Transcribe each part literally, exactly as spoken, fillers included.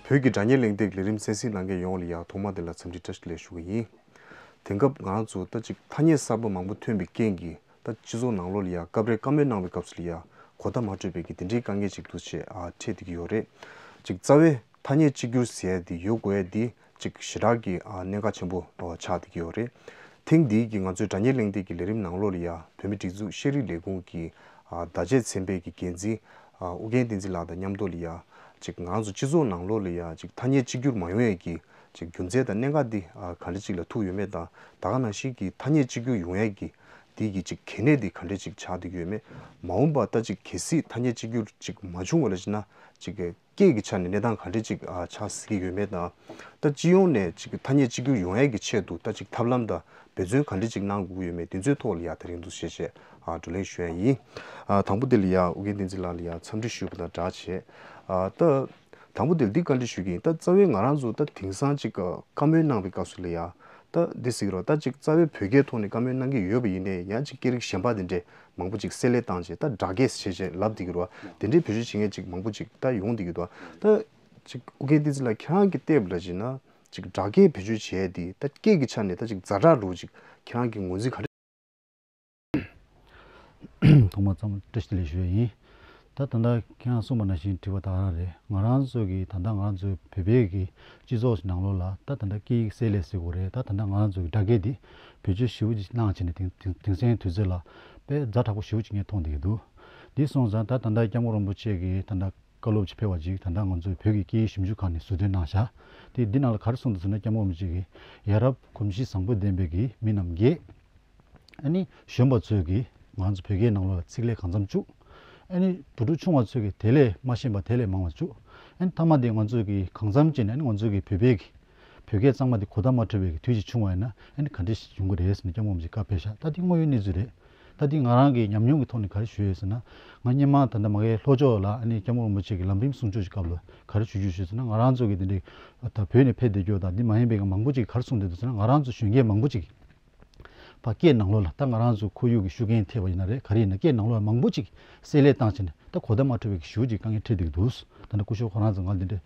བོད་ཀྱི་དྲ་བརྙན་གླེང་སྟེགས་ལས་རིམ་གསན་གཟིགས་གནང་མཁན་ཡོངས་ལ་ཡང་ཐོག་མ་དེ་ལ་འཚམས་འདྲི་བཀྲ་ཤིས་བདེ་ལེགས་ཞུ་གི་ཡིན། དེང་སྐབས་ང་རང་ཚོ་ད་ཅིག་ཐ་སྙད་གསར་པ་མང་པོ་ཐོན་པའི་རྐྱེན་གྱིས་ད་སྤྱི་ཚོགས་ནང་ལོགས་ལ་ཡང་སྐབས་རེ་བཀའ་མོལ་གནང་བའི་སྐབས་སུ་ལ་ཡང་གོ་བརྡ་མ་འཕྲོད་པའི་གི་དེ་འདྲའི་དཀའ་ངལ་ཅིག་འདུག་ཅེས་ཨ་འཕྲད་བསྡད་ཀྱི་ཡོད་རེད། ཅིག་རྩ་བའི་ཐ་སྙད་གཅིག་གྱུར་ཟེར་ཡ་དེ་ཡོད་དགོས་ཡ་དེ་ཅིག་ཞེ་དྲག་གི་ཨ་གནད་འགག་ཆེན་པོ་ཨ་ཆགས་བསྡད་ཀྱི་ཡོད་རེད། ཐེངས་འདིའི་གི་ང་ཚོའི་དྲ་བརྙན་གླེང་སྟེགས་ཀྱི་ལས་རིམ་ནང་ལོགས་ལ་ཡང་བོད་མིའི་སྒྲིག་འཛུགས་ཤེས་རིག་ལས་ཁུངས་ཀྱི་ཨ་བརྡ་ཆད་ཚན་པའི་གི་འགན་འཛིན་ཨ་ཨུ་རྒྱན་བསྟན་འཛིན་ལགས་དང་མཉམ་དུ་ལ་ཡང་ཅིག་ང་ཚོ་སྤྱི་ཚོགས་ནང་ལོགས་ལ་ཡང་ཅིག་ཐ་སྙད་གཅིག་གྱུར་མ་ཡོང་ཡས་ཀྱི་ཅིག་རྒྱུ་མཚན་དང་གནད་འགག་འདི་ཨ་ག་འདྲ་ཅིག་ལ་ཐུག་ཡོད་མེད་དང་ད་ག་ནང་བཞིན་གྱི་ཐ་སྙད་གཅིག་གྱུར་ཡོང་ཡས་ཀྱི་འདི་གི་ཅིག་གལ་གནད་འདི་ག་འདྲ་ཅིག་ཆགས་བསྡད་ཀྱི་ཡོད་མེད། མ་འོངས་པ་ད་ཅིག་གལ་སྲིད་ཐ་སྙད་གཅིག་གྱུར་ཅིག་མ་བྱུང་བ་ལ་བྱས་ན་ཅིག་སྐད་ཀྱི་ཆ་ནས་གནས་སྟངས་ག་འདྲ་ཅིག་ཨ་ཆགས་སྲིད་ཀྱི་ཡོད་མེད་དང་། ད་སྤྱི་ཡོངས་ནས་ཅིག་ཐ་སྙད་གཅིག་གྱུར་ཡོང་ཡས་ཀྱི་ཆེད་དུ་ད་ཅིག་ཐབས་ལམ་དང་འབད་བརྩོན་ག་འདྲ་ཅིག་གནང་དགོས་ཀྱི་ཡོད་མེད་དེ་ཚོའི་ཐོག་ལ་ཡ་ད་རིང་འདུག་ཞེས་བཤད་ཨ་བགྲོ་གླེང་ཞུ་ཡ་ཡིན། ཨ་དང་པོ་དེ་ལ་ཡ་ཨུ་རྒྱན་བསྟན་འཛིན་ལགས་ལ་ཡ་འཚམས་འདྲི་ཞུས་པ་དང་སྦྲགས་བྱས། ཨ་ད་དང་པོ་དེ་ལ་འདི་བཀའ་འདྲི་ཞུ་གི་ཡིན། ད་རྩ་བའི་ང་རང་ཚོ་ད་དེང་སང་ཅིག་བཀའ་མོལ་གནང་བའི་སྐབས་སུ་ལ་ཡ་ད་འདི་ཟེར་གི་རེད། ད་ཅིག་རྩ་བའི་བོད་སྐད་ཐོག་ནས་བཀའ་མོལ་གནང་གི་ཡོད་པ་ཡིན་ནའི་ཡང་ཅིག་སྐད་རིགས་གཞན་པ་དེ་འདྲས་མང་པོ་ཅིག་གསལ་ལེ་བཏང་བྱས་ད་སྦྲགས་སྐད་ཟེར་བྱས་ལབ་བསྡད་ཀྱི་རེད་བ། དེ་འདྲའི་བེད་སྤྱོད་བྱེད་མཁན་ཅིག་མང་པོ་ཅིག་ད་ཡོང་བསྡད་ཀྱི་འདུག་ད་ཅིག་ཨུ་རྒྱན་བསྟན་འཛིན་ལགས་ཁྱེད་རང་གིས་བལྟས་པ་ལ་བྱས་ན་ཅིག་སྦྲགས་སྐད་བེད་སྤྱོད་བྱས་དེ་ད་སྐད་ཀྱི་ཆ་ནས་ད་ཅིག་ཛ་དྲག་འགྲོ་ཅིག་ཁྱེད་རང་གི་ངོས་འཛིན་ག་རེ། ཐོག་མར་འཚམས་འདྲི་བཀྲ་ཤིས་བདེ་ལེགས་ཞུ་ཡ་ཡིན། ད་ད་ལྟ་ཁྱེད་རང་གསུངས་པ་ནང་བཞིན་དྲི་བ་ད་ག་རང་རེད། ང་རང་ཚོ་གི་ད་ལྟ་ང་རང་ཚོའི་བོད་པའི་གི་སྤྱི་ཚོགས་ནང་ལོགས་ལ་ད་ད་ལྟ་སྐད་ཡིག་གསལ་ལེ་ཟེར་དགོས་རེད། ད་ད་ལྟ་ང་རང་ཚོ་གི་སྦྲགས་སྐད་འདི་བེད་སྤྱོད་ཞེ་པོ་ཅིག་གནང་བྱས་ནས་དེང་དེང་དེང་སང་དུས་ཚོད་ལ་དཔེ་ཛ་དྲག་པོ་ཞེ་པོ་ཅིག་ངས་མཐོང་བསྡད་ཀྱི་འདུག་འདི་སོང་ཙང་ད་ད་ལྟ་སྐྱབས་མགོན་རིན་པོ་ཆེ་གིས་ད་ལྟ་བཀའ་སློབ་ཅིག་ཕེབས་པ་ཅིག་ད་ལྟ་ང་ཚོའི་བོད་ཀྱི་སྐད་ཡིག་ཞིབ་འཇུག་ཁང་ནས་ཟུར་འདོན་གནང་བཞག་དེ་འདི་ནང་ལ་ག་རེ་གསུངས་འདུག་ཟེར་ན་སྐྱབས་མགོན་རིན་པོ་ཆེ་གིས་ཡ་རབས་གོམས་གཤིས་བཟང་པོ་ལྡན་པའི་གི་མི་རྣམས་ཀྱིས། ཨ་ནི་གཞོན་པ་ཚོས་ཀྱིས་ང་ཚོ་བོད་སྐད་ནང་ལོགས་ལ་ཚིག་ལས་གང་འཚམ་བཅུག་ཨ་ནི་དུད་འགྲོ་ཆུང་བ་ཚོས་ཀྱིས་དེ་ལས་མ་ཤེས་པ་དེ་ལས་མང་བ་བཅུག་ཨ་ནི་མཐའ་མ་དེ་ང་ཚོས་ཀྱིས་གང་འཚམ་བྱས་ནས་ཨ་ནི་ང་ཚོས་ཀྱིས་བོད་པའི་གི་བོད་སྐད་གཙང་མ་དེ་གོ་བརྡ་མ་འཕྲོད་པའི་གི་དུས་ཅིག་བྱུང་བ་ཡིན་ན་ཨ་ནི་ག་འདྲ་ཞིག་ཡོང་གི་རེད་ཟེར་ནས་སྐྱབས་མགོན་རིན་པོ་ཆེས་བཀའ་ཕེབས་ཤག་ད་དེ་དངོས་ཡོད་གནས་ཚུལ་རེད། ད་དེ་ང་རང་གི་ཉམས་མྱོང་གི་ཐོག་ནས་ག་རེ་ཞུ་ཡོད་ཟེར་ན། ང་སྔོན་མ་ད་ལྟ་མ་གིའི་ལྷོ་ཕྱོགས་ལ་ཨ་ནི་སྐྱབས་མགོན་རིན་པོ་ཆེ་གི་ལམ་རིམ་གསུང་ཆོས་ཀྱི་སྐབས་ལ་ག་རེ་ཞུ་རྒྱུ་ཞུ་ཟེར་ན། ང་རང་ཚོ་གི་དེ་འདྲའི་ད་བོད་ནས་ཕེབས་བསྡད་རྒྱུ་དང་འདི་མ་ཡིན་པའི་གི་མང་པོ་ཅིག་ག་རེ་གསུངས་བསྡད་འདུག་ཟེར་ན། ང་རང་ཚོ་གཞོན་སྐྱེས་མང་པོ་ཅིག་ཕ་སྐད་ནང་ལོགས་ལ་ད་ང་རང་ཚོ་ཁོར་ཡུག་གི་ཤུགས་རྐྱེན་ཐེབས་པ་ཡིན་ན་རེད། ག་རེ་ཡིན་ན་སྐད་ནང་ལོགས་ལ་མང་པོ་ཅིག་བསྲེས་ལས་བཏང་བྱས་ནས་ད་གོ་བརྡ་མ་འཕྲོད་པའི་གི་ཞེ་པོ་ཅིག་དཀའ་ངལ་འཕྲད་བསྡད་ཀྱི་འདུག་ད་ནི་སྐུ་ཞབས་ཁོ་རང་ཚོ་ང་འདི་འདྲ་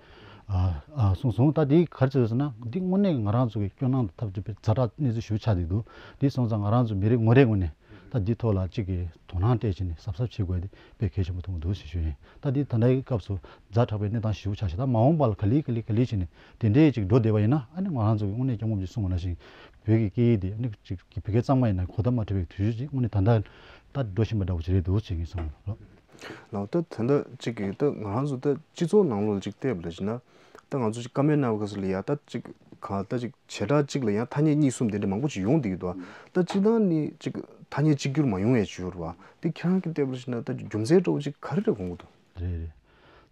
ཨ་ཨ་གསུངས་སོང་། ད་འདི་ག་རེ་བྱས་ཟེར་ན་འདི་དངོས་གནས་ང་རང་ཚོ་གི་སྐྱོ་སྣང་དང་ཐབས་སྡུག་པའི་ཛ་དྲག་གནས་ཚུལ་ཞེ་པོ་ཆགས་བསྡད་ཀྱི་འདུག་འདི་སོང་ཙང་ང་རང་ཚོ་མི་རེ་ངོ་རེ་ངོས་ནས་ད་འདི་ཐོག་ལ་གཅིག་གི་དོ་སྣང་སྤྲད་བྱས་ནས་གཟབ་གཟབ་བྱེད་དགོས་ཡ་དེ་དཔེ་གལ་ཆེན་པོ་མཐོང་གི་འདུག་ཞེས་ཞུ་ཡིན། ད་འདི་ད་ལྟའི་སྐབས་སུ་ཛ་དྲག་པའི་གནས་སྟངས་ཞེ་པོ་ཆགས་ཤག་ད་མ་འོངས་པ་ལ་ག་ལེ་ག་ལེ་ག་ལེ་བྱས་ནས་དེ་འདྲའི་ཅིག་འགྲོ་བསྡད་པ་ཡིན་ན་ཨ་ནི་ང་རང་ཚོ་གི་དངོས་གནས་སྐྱབས་མགོན་རིན་པོ་ཆེས་གསུངས་པ་ནང་བཞིན་བོད་ཀྱི་སྐད་ཡིག་དེ་ཨ་ནི་ཅིག་བོད་སྐད་གཙང་མ་ཡིན་ན་གོ་བརྡ་མ་འཕྲོད་པའི་དུས་ཚོད་ཅིག་དངོས་གནས་ད་ལྟ་ད་འགྲོ་བཞིན་པ་འདྲ་བོ་ཅིག་རེད་འདུག་ཅེས་ངས་གསུངས་ལགས། ལགས། ད་ད་ལྟ་ཅིག་གིས་ད་ང་རང་ཚོ་ད་སྤྱི་ཚོགས་ནང་ལོགས་ཅིག་བལྟས་པ་ལ་བྱས་ན་ད་ང་ཚོ་ཅིག་བཀའ་མོལ་གནང་བ་ག་ཚོད་ལ་ཡ་ད་ཅིག་ག་ད་ཅིག་བྱེ་བྲག་ཅིག་ལ་ཡང་ཐ་སྙད་གཉིས་གསུམ་དེ་འདྲ་མང་པོ་ཅིག་ཡོང་བསྡད་ཀྱི་འདུག་ད་སྤྱིར་བཏང་ནི་ཅིག་ཐ་སྙད་གཅིག་གྱུར་མ་ཡོང་ཡས་ཅིག་ཡོད་རེད་བ། དེ་ཁྱེད་རང་གིས་བལྟས་པ་ལ་བྱས་ན་ད་རྒྱུ་མཚན་འདྲ་བོ་ཅིག་ག་རེ་རེད་དགོངས་ཀྱི་འདུག་རེད་རེད།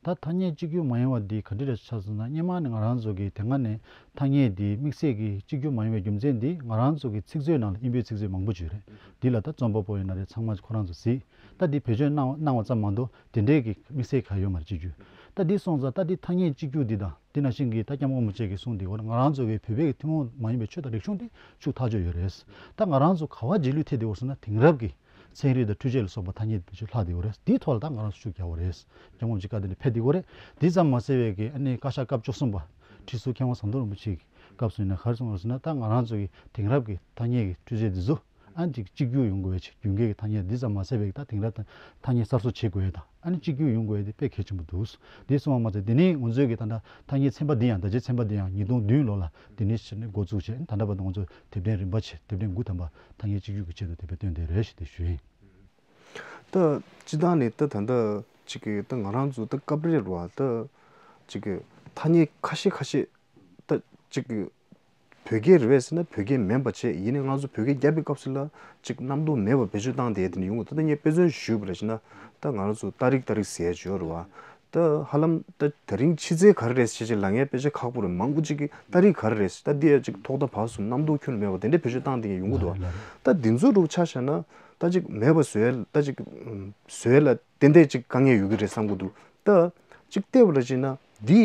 ད་ཐ་སྙད་གཅིག་གྱུར་མ་ཡོང་བ་འདི་ག་འདྲ་རེད་ཆགས་སོང་ན། སྔོན་མ་ནས་ང་རང་ཚོ་གིས་དེ་སྔ་ནས་ཐ་སྙད་འདི་དམིགས་བསལ་གྱིས་གཅིག་གྱུར་མ་ཡོང་བའི་རྒྱུ་མཚན་འདི་ང་རང་ཚོ་གི་ཚིག་མཛོད་ནང་ལ་དབྱིན་བོད་ཚིག་མཛོད་མང་པོ་ཅིག་ཡོད་རེད། འདི་ལ་ད་རྩོམ་པ་པོ་ཡིན་ན་རེད། ཚང་མ་ཁོ་རང་ཚོ་གཟིགས། ད་འདི་བེད་སྤྱོད་གནང་གནང་བ་ཙམ་མ་གཏོགས་དེ་འདྲའི་གི་དམིགས་བསལ་ག་ཡོད་མ་རེད་གཅིག་གྱུར། ད་འདི་སོང་ཙང་ད་འདི་ཐ་སྙད་གཅིག་གྱུར་འདི་དང་འདི་ནང་བཞིན་གྱི་ད་སྐྱབས་མགོན་རིན་པོ་ཆེ་གིས་གསུངས་འདི་འོ་ང་རང་ཚོ་གི་བོད་པའི་གི་ཐུན་མོང་མ་ཡིན་པའི་ཆོས་དང་རིག་གཞུང་འདི་ཕྱུག་ཐག་ཆོད་ཡོད་རེད། ད་ང་རང་ཚོ་ག་བ་རྗེས་ལུས་ཐེབས་བསྡད་འོ་ཟེར་ན་དེང་རབས་ཀྱི་ཚན་རིག་དང་འཕྲུལ་ཆས་ལ་སོགས་པ་ཐ་སྙད་བེད་སྤྱོད་ལྷག་བསྡད་ཡོད་རེད། དེའི་ཐོག་ལ་ད་ང་རང་ཚོ་ཤུགས་རྒྱག་དགོས་རེད། སྐྱབས་མགོན་ཆེ་བཀའ་དྲིན་ཕེབས་བསྡད་ཡོད་རེད། དེ་ཙམ་མ་ཟད་པའི་གི་ཨ་ནི་བཀའ་ཤག་སྐབས་བཅུ་གསུམ་པ་ཁྲི་ཟུར་མཁས་དབང་ཟམ་གདོང་རིན་པོ་ཆེ་གི་སྐབས་སུ་ཡིན་ན་ག་རེ་གསུངས་རེད་ཟེར་ན། ད་ང་རང་ཚོ་གི་དེང་རབས་ཀྱི་ཐ་སྙད་ཀྱི་འཕྲུལ་ཆས་འདི་ཚོ་ཨ་ནི་གཅིག་གཅིག་གྱུར་ཡོང་དགོས་པའི་ཆེད་རྒྱུན་སྐྱོང་གི་ཐ་སྙད་འདི་ཙམ་མ་ཟད་པའི་གི་ད་དེང་རབས་ཐ་སྙད་གསར་བཟོ་བྱེད་དགོས་ཡ་དང་ཨ་ནི་གཅིག་གྱུར་ཡོང་དགོས་ཡ་དེ་དཔེ་གལ་ཆེན་པོ་འདུག་འདི་གསུངས་པ་མ་ཟད་དེ་ནས་ང་ཚོའི་གི་ད་ལྟ་ཐ་སྙད་ཚན་པ་འདི་ཡང་བརྡ་ཆད་ཚན་པ་འདི་ཡང་ཉིས་སྟོང་བདུན་ལོ་ལ་དེ་ནས་ཕྱིར་ནས་འགོ་བཙུགས་བྱས་ད་ལྟ་བར་དུ་ང་ཚོ་དེབ་ཕྲེང་རིམ་པ་བྱས་དེབ་ཕྲེང་དགུ་ཐམ་པ་ཐ་སྙད་གཅིག་གྱུར་གྱི་ཆེད་དུ་དེ་འབད་བཏོན་བསྡད་རེད་ཞེས་དེ་ཞུ་ཡིན། ད་སྤྱིར་བཏང་ནས་ད་ད་ལྟ་ཅིག་གི་ད་ང་རང་ཚོ་ད་སྐབས་རེ་རུ་བ་ད་ཅིག་གི་ཐ་སྙད་ཁ་ཤས་ཁ་ཤས་ད་ཅིག་གི་བོད་སྐད་རེད་པས་ཟེར་ན་བོད་སྐད་མིན་པ་བྱས། ཡིན་ནའི་ང་ཚོ་བོད་སྐད་རྒྱབ་པའི་སྐབས་སུ་ལ་ཅིག་རྣམ་རྟོག་མེད་པ་བེད་སྤྱོད་བཏང་བསྡད་དེ་ནས་ཡོང་གི་འདུག་ད་ངས་དཔེ་མཚོན་ཞུས་པ་རེད་ཟེར་ན་ད་ང་རང་ཚོ་ཏ་རིག་ཏ་རིག་ཟེར་ཡ་ཅིག་ཡོད་རེད་བ། ད་ཧ་ལམ་ད་དེ་རིང་ཕྱི་ཚེས་ག་རེ་རེད་ཟེར་ཅིག་ལབ་མཁན་དཔེ་ཆ་ཁག་པོ་རེད། མང་པོ་ཅིག་གིས་ཏ་རིག་ག་རེ་རེད་ཟེར། ད་འདི་ཡ་ཅིག་ཐོག་མཐའ་བར་གསུམ་རྣམ་རྟོག་ཁྱོན་ནས་མེད་པ་དེ་འདྲའི་བེད་སྤྱོད་བཏང་བསྡད་མཁན་ཡོང་གི་འདུག་བ། ད་འདི་ཚོ་རུ་ཆ་བཞག་ན་ད་ཅིག་མེད་པ་བཟོ་ཡ་ད་ཅིག་བཟོ་ཡ་ལ་ཏན་ཏན་ཅིག་དཀའ་ངལ་ཡོད་ཀྱི་རེད་བསམ་གྱི་འདུག་ད་ཅིག་བལྟས་པ་ར་བྱས་ན་འདི་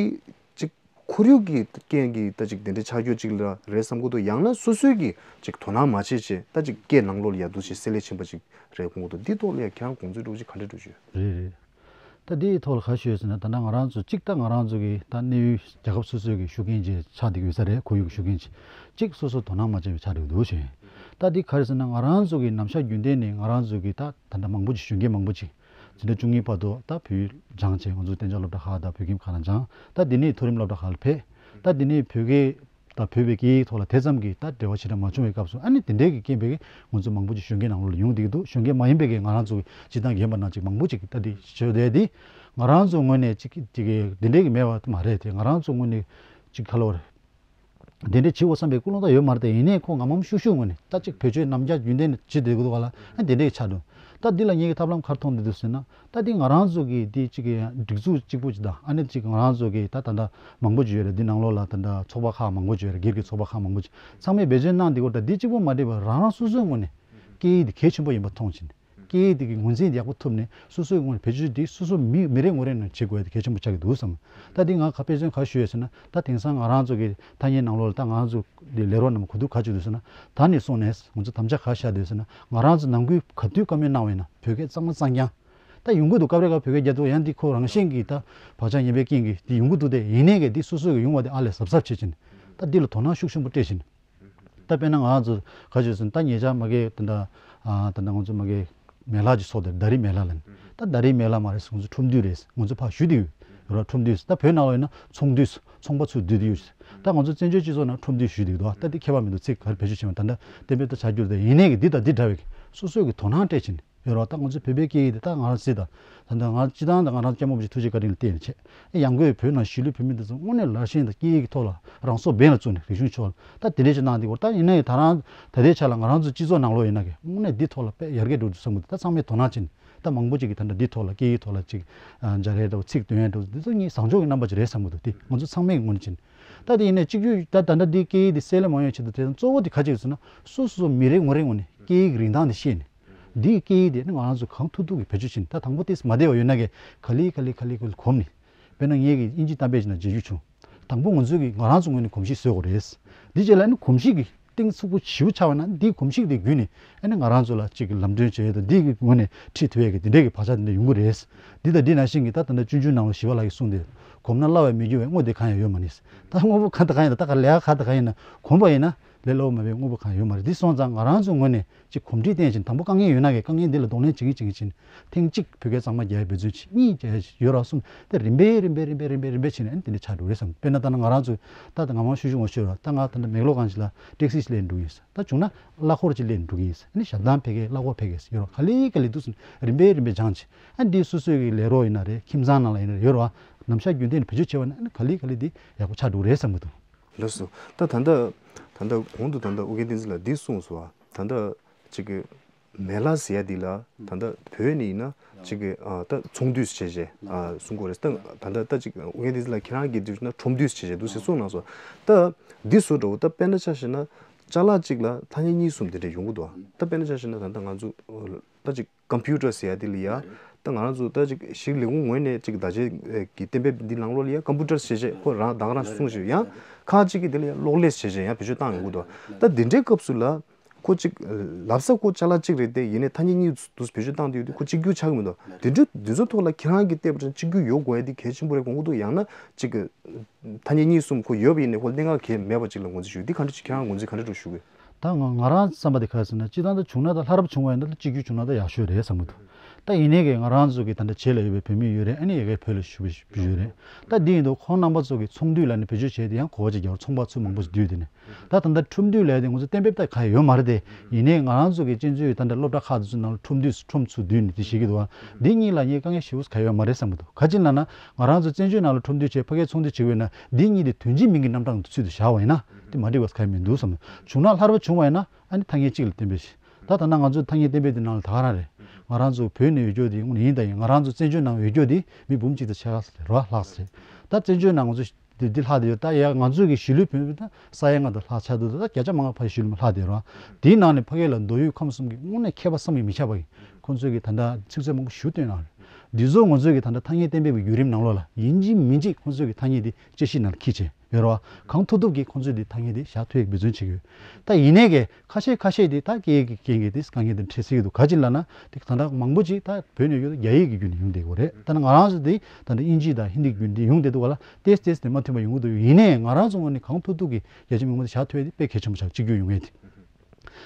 ཅིག་ཁོར་ཡུག་གི་རྐྱེན་གྱིས་ད་ཅིག་དེ་འདྲའི་ཆགས་རྒྱུ་ཅིག་ལ་རེད་བསམ་གྱི་འདུག་ཡང་ན་སོ་སོའི་གི་ཅིག་དོ་སྣང་མ་བྱས་བྱས་ད་ཅིག་སྐད་ནང་ལོགས་ལ་ཡ་འདུག་བྱས་བསྲེས་ལས་ཕྱིན་པ་ཅིག་རེད་དགོངས་ཀྱི་འདུག་འདི་ཐོག་ལ་ཡ་ཁྱེད་རང་དགོངས་ཚུལ་འདྲ་བོ་ཅིག་ག་འདྲ་འདྲ་བོ་ཅིག་རེད་རེད། ད་འདིའི་ཐོག་ལ་ག་ཞུས་ཟེར་ན། ད་ལྟ་ང་རང་ཚོ་གཅིག་ད་ང་རང་ཚོ་གི་ད་གནས་ཡུལ་རྒྱལ་ཁབ་སོ་སོའི་གི་ཤུགས་རྐྱེན་ཅིག་ཆགས་བསྡད་ཡོད་ས་རེད། ཁོར་ཡུག་གི་ཤུགས་རྐྱེན་ཅིག་གཅིག་སོ་སོ་དོ་སྣང་མ་བྱས་པའི་ཆགས་བསྡད་འདུག་ཞུ་ཡིན། ད་འདི་ག་རེ་ཟེར་ན། ང་རང་ཚོ་གི་ནམ་ཞག་རྒྱུན་ལྡན་ནས་ང་རང་ཚོ་གི་ད་ད་ལྟ་མང་པོ་ཅིག་གཞོན་སྐྱེས་མང་པོ་ཅིག་འཛིན་གྲྭ་བཅུ་གཉིས་བར་དུ་ད་བོད་ཡིག་སྦྱངས་བྱས། ང་ཚོ་གཏན་འཇགས་སློབ་གྲྭ་ཁག་དང་བོད་ཁྱིམ་ཁག་ལ་སྦྱངས། ད་འདི་ནས་མཐོ་རིམ་སློབ་གྲྭ་ཁག་ལ་ཕེབས། ད་འདི་ནས་བོད་སྐད་ད་བོད་པའི་སྐད་ཡིག་ཐོག་ལ་དེ་ཙམ་གྱི་ད་འབྲེལ་བ་ཞེ་དྲག་མ་བྱུང་བའི་སྐབས་སུ། ཨ་ནི་དེ་འདྲའི་གི་རྐྱེན་པས་ང་ཚོ་མང་པོ་ཅིག་གཞོན་སྐྱེས་ནང་ལོགས་ལ་ཡོང་བསྡད་ཀྱི་འདུག་གཞོན་སྐྱེས་མ་ཡིན་པའི་གི་ང་རང་ཚོ་གི་སྤྱིར་བཏང་རྒན་པ་ནང་ཅིག་མང་པོ་ཅིག་ད་འདི་བྱེད་བསྡད་དེ། ང་རང་ཚོ་ངོས་ནས་ཅིག་ཅིག་གི་འདི་འདྲའི་གི་མེད་པ་མ་རེད་དེ། ང་རང་ཚོ་ངོས་ནས་ཅིག་ག་ལབ་དགོས་རེད། དེ་འདྲའི་བྱེད་དགོས་བསམ་པའི་ཀུན་སློང་ད་ཡོད་མ་རེད་དེ། ཡིན་ནའི་ཁོ་ངམ་ངམ་ཤུགས་ཤུགས་ངོས་ནས་ད་ཅིག་བེད་སྤྱོད་ནམ་རྒྱུན་ལྡན་བྱེད་བསྡད་ཀྱི་འདུག་ག་ལ། ཨ་དེ་འདྲའི་ཆགས་འདུག་ད་འདི་ལ་ངེད་ཀྱི་ཐབས་ལམ་ག་རེ་མཐོང་བསྡད་འདུག་ཟེར་ན། ད་འདི་ང་རང་ཚོ་གི་འདི་གཅིག་གི་སྒྲིག་འཛུགས་གཅིག་པུ་ཅིག་དང་། ཨ་ནི་གཅིག་ང་རང་ཚོ་གི་ད་ད་ལྟ་མང་པོ་ཅིག་ཡོད་རེད། འདི་ནང་ལོགས་ལ་ད་ལྟ་ཚོགས་པ་ཁག་མང་པོ་ཅིག་ཡོད་རེད། སྒེར་གྱི་ཚོགས་པ་ཁག་མང་པོ་ཅིག་ཚང་མས་བེད་སྤྱོད་གནང་བསྡད་ཀྱི་ཡོད་རེད། ད་འདི་གཅིག་པུ་མ་འགྲིག་པར་རང་རང་སོ་སོའི་ངོས་ནས་སྐད་ཡིག་འདི་གལ་ཆེན་པོ་ཡིན་པ་མཐོང་བྱས་ནས། སྐད་ཡིག་དེ་གི་ངོས་འཛིན་ཡག་པོ་ཐུབ་ནས། སོ་སོའི་ངོས་ནས་བེད་སྤྱོད་དེ་སོ་སོ་མི་མི་རེ་ངོ་རེ་ནས་བྱེད་དགོས་ཡ་དེ་གལ་ཆེན་པོ་ཆགས་ཀྱི་འདུག་བསམ། ད་དེ་ང་ག་དཔེ་མཚོན་ག་ཞུ་ཡོད་ཟེར་ན། ད་དེང་སང་ང་རང་ཚོ་གི་ཐ་སྙད་ནང་ལོགས་ལ་ད་ང་རང་ཚོ་གི་ལས་རོགས་རྣམས་གོ་བསྡུར་ག་བྱེད་འདུག་ཟེར་ན། ད་ནས་བཟུང་ནས་ང་ཚོ་དམ་བཅའ་ག་བཞག་འདུག་ཟེར་ན། ང་རང་ཚོ་ནམ་རྒྱུན་ག་དུས་བཀའ་མོལ་གནང་བ་ཡིན་ན་བོད་སྐད་གཙང་མ་གཙང་རྐྱང་། ད་ཡོང་གི་འདུག་སྐབས་རེ་ཁ་བོད་སྐད་རྒྱག་དུས་ཡང་འདི་ཁོ་རང་བཞིན་གྱིས་ད་བག་ཆགས་ངན་པའི་རྐྱེན་གྱིས་འདི་ཡོང་གི་འདུག་དེ་ཡིན་ནའི་གི་འདི་སོ་སོ་གི་ཡོང་བ་དེ་ཨ་ལས་གཟབ་གཟབ་བྱེད་བྱས་ནས། ད་འདི་ལ་དོ་སྣང་ཤུགས་ཆེན་པོ་སྤྲད་བྱས་ནས། ད་དཔེར་ན་ང་ཚོ་ག་ཅིག་ཟེར་ན། ད་ཉེ་ཆར་མ་གི་ད་ད་ད་ད་ང་ཚོ་མ་གི་མེ་ལྷ་ཅིག་ཚོགས་དེ། ཟླ་རིས་མེ་ལྷ་ལ་ནི། ད་ཟླ་རིས་མེ་ལྷ་མ་རེད། ང་ཚོ་ཁྲོམ་འདུས་རེད། ང་ཚོ་ཕར་ཞུ་དེ་ཡོད་ར། ཁྲོམ་འདུས། ད་བོད་ནང་ལ་ཡིན་ན་ཚོང་འདུས། ཚོང་པ་ཚོ་འདུས་དེ་ཡོད། ད་ང་ཚོ་བཙན་བྱོལ་སྤྱི་ཚོགས་ནང་ཁྲོམ་འདུས་ཞུ་དེ་འདུག་ད་དེ་ཁྱད་པར་མི་འདུག་ཚིག་ག་རེ་བེད་སྤྱོད་བྱེད་མ། ད་ད་གཏན་འབེབས་ད་བྱ་རྒྱུ་རེད། ད་ཡིན་ནའི་གི་འདི་དང་འདི་འདྲ་བའི་སོ་སོའི་གི་དོ་སྣང་སྤྲད་བྱས་ནས། ཡོད་རེད་བ། ད་ང་ཚོའི་བོད་པའི་སྐད་ཡིག་དེ་ད་ང་རང་ཚོ་དང་། ད་ལྟ་ང་སྤྱི་བཏང་དང་ང་རང་སྐྱབས་མགོན་རིན་པོ་ཆེའི་ཐུགས་རྗེ་བཀའ་དྲིན་ལ་བརྟེན་ནས་བྱས། ཡང་སྒོས་བོད་ནང་གཞིས་ལུས་བོད་མི་འདི་ཚོ་དངོས་གནས་ལར་ཞེན་དང་སྐད་ཡིག་གི་ཐོག་ལ་རང་སྲོག་འབེན་ལ་བཙུགས་ནས། རིག་གཞུང་ཕྱོགས་ལ་ད་དེ་འདྲས་ཅིག་གནང་འདི་སྐོར། ད་ཡིན་ནའི་ད་རང་ད་ལྟའི་ཆ་ལ་ང་རང་ཚོ་སྤྱི་ཚོགས་ནང་ལོགས་ཡིན་ན་གི་དངོས་གནས་འདི་ཐོག་ལ་དཔེ་ཡར་རྒྱས་འགྲོ་འདུག་བསམ་གི་འདུག་ད་ཚང་མས་དོ་སྣང་བྱས་ནས། ད་མང་པོ་ཅིག་གིས་ད་ལྟ་འདི་ཐོག་ལ་སྐད་ཡིག་ཐོག་ལ་ཅིག་ཨ་སྦྱར་ཡས་འདྲ་བོ། ཚིག་འདོན་ཡས་འདྲ་བོ། འདི་ཚོ་གཉིས་བཟང་ཕྱོགས་ཀྱི་རྣམ་པ་ཅིག་རེད་བསམ་གི་འདུག་དེ་ང་ཚོ་ཚང་མས་ངོས་ནས་བྱས་ནས། ད་དེ་ཡིན་ནའི་གཅིག་གྱུར་ད་ད་ལྟ་འདི་སྐད་ཡིག་འདི་གསལ་ལེ་མ་ཡོང་ཆེད་དུ། དེ་གཙོ་བོ་དེ་ག་ཅིག་ཟེར་ན། སོ་སོ་མི་རེ་ངོ་རེ་ངོས་ནས་སྐད་ཡིག་རིན་ཐང་འདི་ཤེས་ནས། འདིའི་སྐད་ཡིག་དེ་ནི་ང་རང་ཚོ་གང་ཐུབ་ཐུབ་ཀྱིས་བེད་སྤྱོད་བྱས་ནས། ད་དང་པོ་དེ་མ་བདེ་བ་ཡོད་ན་གི་ག་ལེ་ག་ལེ་ག་ལེ་ག་ལེ་གོམས་ནས། དཔེར་ན་ངེད་ཀྱིས་དབྱིན་ཇི་གཏམ་དཔེ་ཅིག་ནང་མཇལ་རྒྱུ་བྱུང་། དང་པོ་ང་ཚོས་ཀྱིས་ང་རང་ཚོ་ངོས་ནས་གོམས་གཤིས་བཟོ་དགོས་རེད། འདི་རྗེས་ལ་ནི་གོམས་གཤིས་ཀྱི་སྟེང་ཚུགས་པོ་ཞེ་པོ་ཆགས་པ་ན། འདིའི་གོམས་གཤིས་དེ་བརྒྱུད་ནས་ཨ་ནི་ང་རང་ཚོ་ལ་གཅིག་གི་ལམ་སྟོན་བྱེད་ཡས་དང་། འདི་གི་ངོས་ནས་ཁྲིད་ཐུབ་ཡས་ཀྱི་འདི་འདྲའི་གི་བག་ཆགས་འདི་འདྲ་ཡོང་གི་རེད། འདི་དང་འདི་ནང་བཞིན་གྱི་ད་ད་ལྟ་སྤྱོད་འཇུག་ནང་ལ་ཞི་བ་ལྷ་གིས་གསུངས་ཏེ། གོམས་ན་སླ་བས་མི་འགྱུར་བའི། དངོས་དེ་གང་ཡང་ཡོད་མ་ནི། ད་དངོས་པོ་གང་དང་གང་ཡིན་ན། ད་ག་ལས་ཀ་གང་དང་གང་ཡིན་ན་གོམས་པ་ཡིན་ན་ལས་སླ་བོ་མ་བས་དངོས་པོ་གང་ཡང་ཡོད་མ་རེད། འདི་སོང་ཙང་ང་རང་ཚོའི་ངོས་ནས་ཅིག་གོམས་འདྲིས་བསྟེན་བྱས་ནས། དང་པོ་དཀའ་ངལ་ཡོད་ན་གི་དཀའ་ངལ་འདི་ལ་གདོང་ལེན་བྱེད་ཀྱིན་བྱེད་ཀྱིན་བྱས་ནས། ཐེངས་གཅིག་བོད་སྐད་གཙང་མ་རྒྱག་ཡས་འབད་བརྩོན་བྱེད། གཉིས་རྒྱག་ཡས་ཡོད་ར། གསུམ་དེ་རིམ་པས་རིམ་པས་རིམ་པས་རིམ་པས་བྱས་ནས་ཨ་ནི་དེ་འདྲ་ཆགས་འགྲོ་གི་རེད་བསམ། དཔེར་ན་ད་ནི་ང་རང་ཚོ་ད་ད་ང་མང་ཤོས་ཤོས་ངོ་ཤོས་ར། ད་ང་ད་ལྟ་མེག་ལོ་གང་ཞིག་ལ་ཊེག་སི་ཞིག་ལེན་འགྲོ་གི་ཡིན། ད་བྱུང་ན་གླ་འཁོར་ཅིག་ལེན་འགྲོ་གི་ཡིན། ཨ་ནི་ཞབས་བརྟན་ཕ་གིར་གླ་འཁོར་ཕ་གིར་ཡོད་ར། ག་ལེ་ག་ལེ་འདུག་ཟེར་ནས་རིམ་པས་རིམ་པས་སྦྱངས་བྱས། ཨ་ནི་འདི་སོ་སོའི་གི་ལས་རོགས་ཡིན་ན་རེད། ཁྱིམ་ཚང་ནང་ལ་ཡིན་ན་རེད། ཡོད་ར། ནམ་ཞག་རྒྱུན་གཏན་ནས་བེད་སྤྱོད་བྱས་པ་ན་ཨ་ནི་ག་ལེ་ག་ལེ་འདི་ཡག་པོ་ཆགས་འགྲོ་གི་རེད་བསམ་གི་འདུག་ལགས་སོ། ད་ད་ལྟ་ད་ལྟ་གོང་དུ་ད་ལྟ་ཨོ་རྒྱན་བསྟན་འཛིན་ལགས་འདི་གསུངས་སོང་བ། ད་ལྟ་ཅིག་གི་མེ་ལྷ་ཟེར་ཡ་འདི་ལ་ད་ལྟ་བོད་ནས་ཡིན་ན་ཅིག་གི་ཨ་ད་ཚོང་འདུས་བྱས་བྱས་ཨ་གསུང་གི་ཡོད་རེད། ད་ད་ལྟ་ད་ཅིག་ཨོ་རྒྱན་བསྟན་འཛིན་ལགས་ཁྱེད་རང་གིས་འདུག་ན་ཁྲོམ་འདུས་བྱས་བྱས་འདུག་ཟེར་གསུངས་གནང་སོང་། ད་འདི་བཟོ་འདྲ་བོ། ད་དཔེར་ན་ཆ་བཞག་ན་ཅ་ལག་གཅིག་ལ་ཐ་སྙད་གཉིས་གསུམ་དེ་འདྲ་ཡོང་གི་འདུག་ད་དཔེར་ན་ཆ་བཞག་ན་ད་ལྟ་ང་ཚོ་ད་ཅིག་ཀམ་པུ་ཊར་ཟེར་ཡ་དེ་ལ་ཡ། ད་ང་རང་ཚོ་ད་ཅིག་ཞིག་ལས་ཁུངས་ངོས་ནས་ཅིག་བརྡ་ཆད་ཀྱི་གཏན་འབེབས་འདི་ནང་ལོགས་ལ་ཡ་ཀམ་པུ་ཊར་ཟེར་བྱས་ཁོ་རང་ད་ག་རང་གསུངས་བྱས། ཡང་ཁག་ཅིག་གིས་དེ་ལ་ཡ་གློག་ཀླད་ཟེར་བྱས་ཡང་བེད་སྤྱོད་བཏང་ཡོང་གི་འདུག་ད་འདི་འདྲའི་སྐབས་སུ་ལ་ཁོ་ཅིག་ལབ་ས་ཁོ་ཅ་ལག་གཅིག་རེད་དེ། ཡིན་ནའི་ཐ་སྙད་གཉིས་འདུག་བེད་སྤྱོད་བཏང་བསྡད་ཡོད་དུས་ཁོ་གཅིག་གྱུར་ཆགས་ཀྱི་མི་འདུག་འདི་འདྲ་འདི་ཚོ་ཐོག་ལ་ཁྱེད་རང་གིས་བལྟས་པ་ཅིན་གཅིག་གྱུར་ཡོང་དགོས་ཡ་འདི་གལ་ཆེན་པོ་རེད་དགོངས་ཀྱི་འདུག་ཡང་ན་ཅིག་ཐ་སྙད་གཉིས་གསུམ་ཁོ་ཡོད་པ་ཡིན་ནའི་ཁོ་གནད་འགག་གལ་མེད་པ་ཅིག་ལ་ངོས་འཛིན་ཞུ། འདི་ག་འདྲ་ཅིག་ཁྱེད་རང་ངོས་འཛིན་ག་འདྲ་འདྲ་ཞུ་གི། ད་ང་ང་རང་བསམ་པ་དེ་ག་རེ་ཟེར་ན། སྤྱིར་བཏང་ད་བྱུང་ན་ད་སླ་རབས་བྱུང་བ་ཡིན་ན་ད་གཅིག་གྱུར་བྱུང་ན་ད་ཡག་ཤོས་རེད་བསམ་གྱི་འདུག་ད་ཡིན་ནའི་གི་ང་རང་ཚོ་གི་ད་ལྟ་བྱེས་ལ་ཡོད་པའི་བོད་མི་ཡོད་རེད། ཨ་ནི་ཡ་གིའི་བོད་ལ་བཞུགས་པའི་བོད་ཡོད་རེད། ད་འདི་ཡིན་དུས་ཁོང་རྣམ་པ་ཚོ་གི་ཚོང་འདུས་ལ་ནི་བེད་སྤྱོད་བྱས་ཏེ་ཡང་གོ་བ་ཅིག་རྒྱག་རོགས། ཚོང་པ་ཚོ་མང་པོ་ཞིག་འདུས་ཏེ་ནི། ད་ད་ལྟ་ཁྲོམ་འདུས་ལ་དེ་ང་ཚོ་གཏན་འབེབས་ད་ག་ཡོད་མ་རེད་དེ། ཡིན་ནའི་ང་རང་ཚོ་གི་བཙན་བྱོལ་ད་ལྟ་སློབ་གྲྭ་ཁག་དེ་ཚོ་ནང་ལ་ཁྲོམ་འདུས་སུ་ཁྲོམ་ཚུར་བསྡུས་ནས་དེ་བྱེད་ཀྱི་འདུག་བ། འདི་གཉིས་ལ་ངས་དཀའ་ངལ་ཞེ་པོ་ག་ཡོད་མ་རེད་བསམ་གྱི་འདུག་ག་ཅི་ལབ་ན་ང་རང་ཚོ་བཙན་བྱོལ་ནང་ལ་ཁྲོམ་འདུས་བྱས་ཕ་གིའི་ཚོང་འདུས་བྱེད་དགོས་ན་འདི་གཉིས་དེ་དོན་གཅིག་མིང་གི་རྣམ་གྲངས་དེ་ཚུལ་དུ་བཞག་པ་ཡིན་ན་དེ་མ་འགྲིག་པ་ག་ཡང་མི་འདུག་བསམ། བྱུང་ན་སླ་རབས་བྱུང་བ་ཡིན་ན་ཨ་ནི་ཐ་སྙད་གཅིག་ལ་གཏན་འབེབས་བྱས། ད་ད་ལྟ་ང་ཚོ་ཐ་སྙད་གཏན་འབེབས་དེ་ནང་ལ་ད་ག་རང་རེད། ང་རང་ཚོ་བོད་ནས་ཡོད་རྒྱུ་དེ་དངོས་གནས་ཡིན་ད་ཡིན། ང་རང་ཚོ་བཙན་བྱོལ་ནང་ཡོད་རྒྱུ་དེ་མི་འབུམ་གཅིག་དང་ཕྱེད་ཀ་རེད་བ། ལྷག་ཙམ་རེད། ད་བཙན་བྱོལ་ནང་ང་ཚོ་འདི་འདི་ལྷག་བསྡད་ཡོད། ད་ཡ་ང་ཚོ་གི་གཞིས་ལུས་བོད་མི་ད་ས་ཡ་ལྔ་དང་ལྷག་ཆགས་འདུག་ད་བརྒྱ་ཆ་མང་བ་ཕ་གཞིས་ལུས་མི་ལྷག་བསྡད་རེད་བ། དེའི་ནང་ནས་ཕ་གི་ལ་མདོ་དབུས་ཁམས་གསུམ་གྱི་དངོས་གནས་མཁས་པ་བསམ་གྱིས་མི་ཁྱབ་པ་གི་ཁོང་ཚོས་གི་ད་ལྟ་ཚིག་མཛོད་མང་པོ་ཞིག་བཏོན་གནང་རེད། འདི་ཚོ་ང་ཚོས་གི་ད་ལྟ་ཐ་སྙད་གཏན་འབེབས་ཀྱི་བརྒྱུད་རིམ་ནང་ལོགས་ལ་ཡིན་གཅིག་མིན་གཅིག་ཁོང་ཚོས་གི་ཐ་སྙད་འདི་དཔྱད་གཞི་ནང་ལ་འཁྱེར་བྱས། ཡོད་རེད་བ། གང་ཐུབ་ཐུབ་ཀྱིས་ཁོང་ཚོས་འདི་ཐ་སྙད་འདི་བཞག་ཐུབ་ཡག་འབད་བརྩོན་བྱེད་ཀྱི་ཡོད། ད་ཡིན་ནའི་གི་ཁ་ཤས་ཁ་ཤས་འདི་ད་སྐད་ཡིག་གི་རྐྱེན་གྱིས་འདི་དཀའ་ངལ་འདི་འཕྲད་སྲིད་ཀྱི་འདུག་ག་ཅི་ལབ་ན་འདི་ད་ལྟ་མང་པོ་ཅིག་ད་བོད་ནས་ཡོད་དུས་རྒྱ་ཡིག་གི་བརྒྱུད་ནས་ཡོང་བསྡད་ཀྱི་ཡོད་རེད། ད་ནི་ང་རང་ཚོ་འདི་ད་ལྟ་དབྱིན་ཇི་དང་ཧིན་དི་གི་བརྒྱུད་ནས་འདི་ཡོང་བསྡད་འདུག་ག་ལ། ཏོག་ཙམ་ཏོག་ཙམ་དེ་མ་མཐུན་པ་ཡོང་གི་འདུག་ཡིན་ནའི་ང་རང་ཚོ་ངོས་ནས་གང་ཐུབ་ཐུབ་ཀྱིས་རྒྱ་ཆེ་མི་མང་འདི་བཞག་ཐུབ་ཡག་འདི་དཔེ་གལ་ཆེན་པོ་ཆགས། གཅིག་གྱུར་ཡོང་ཡག་འདི།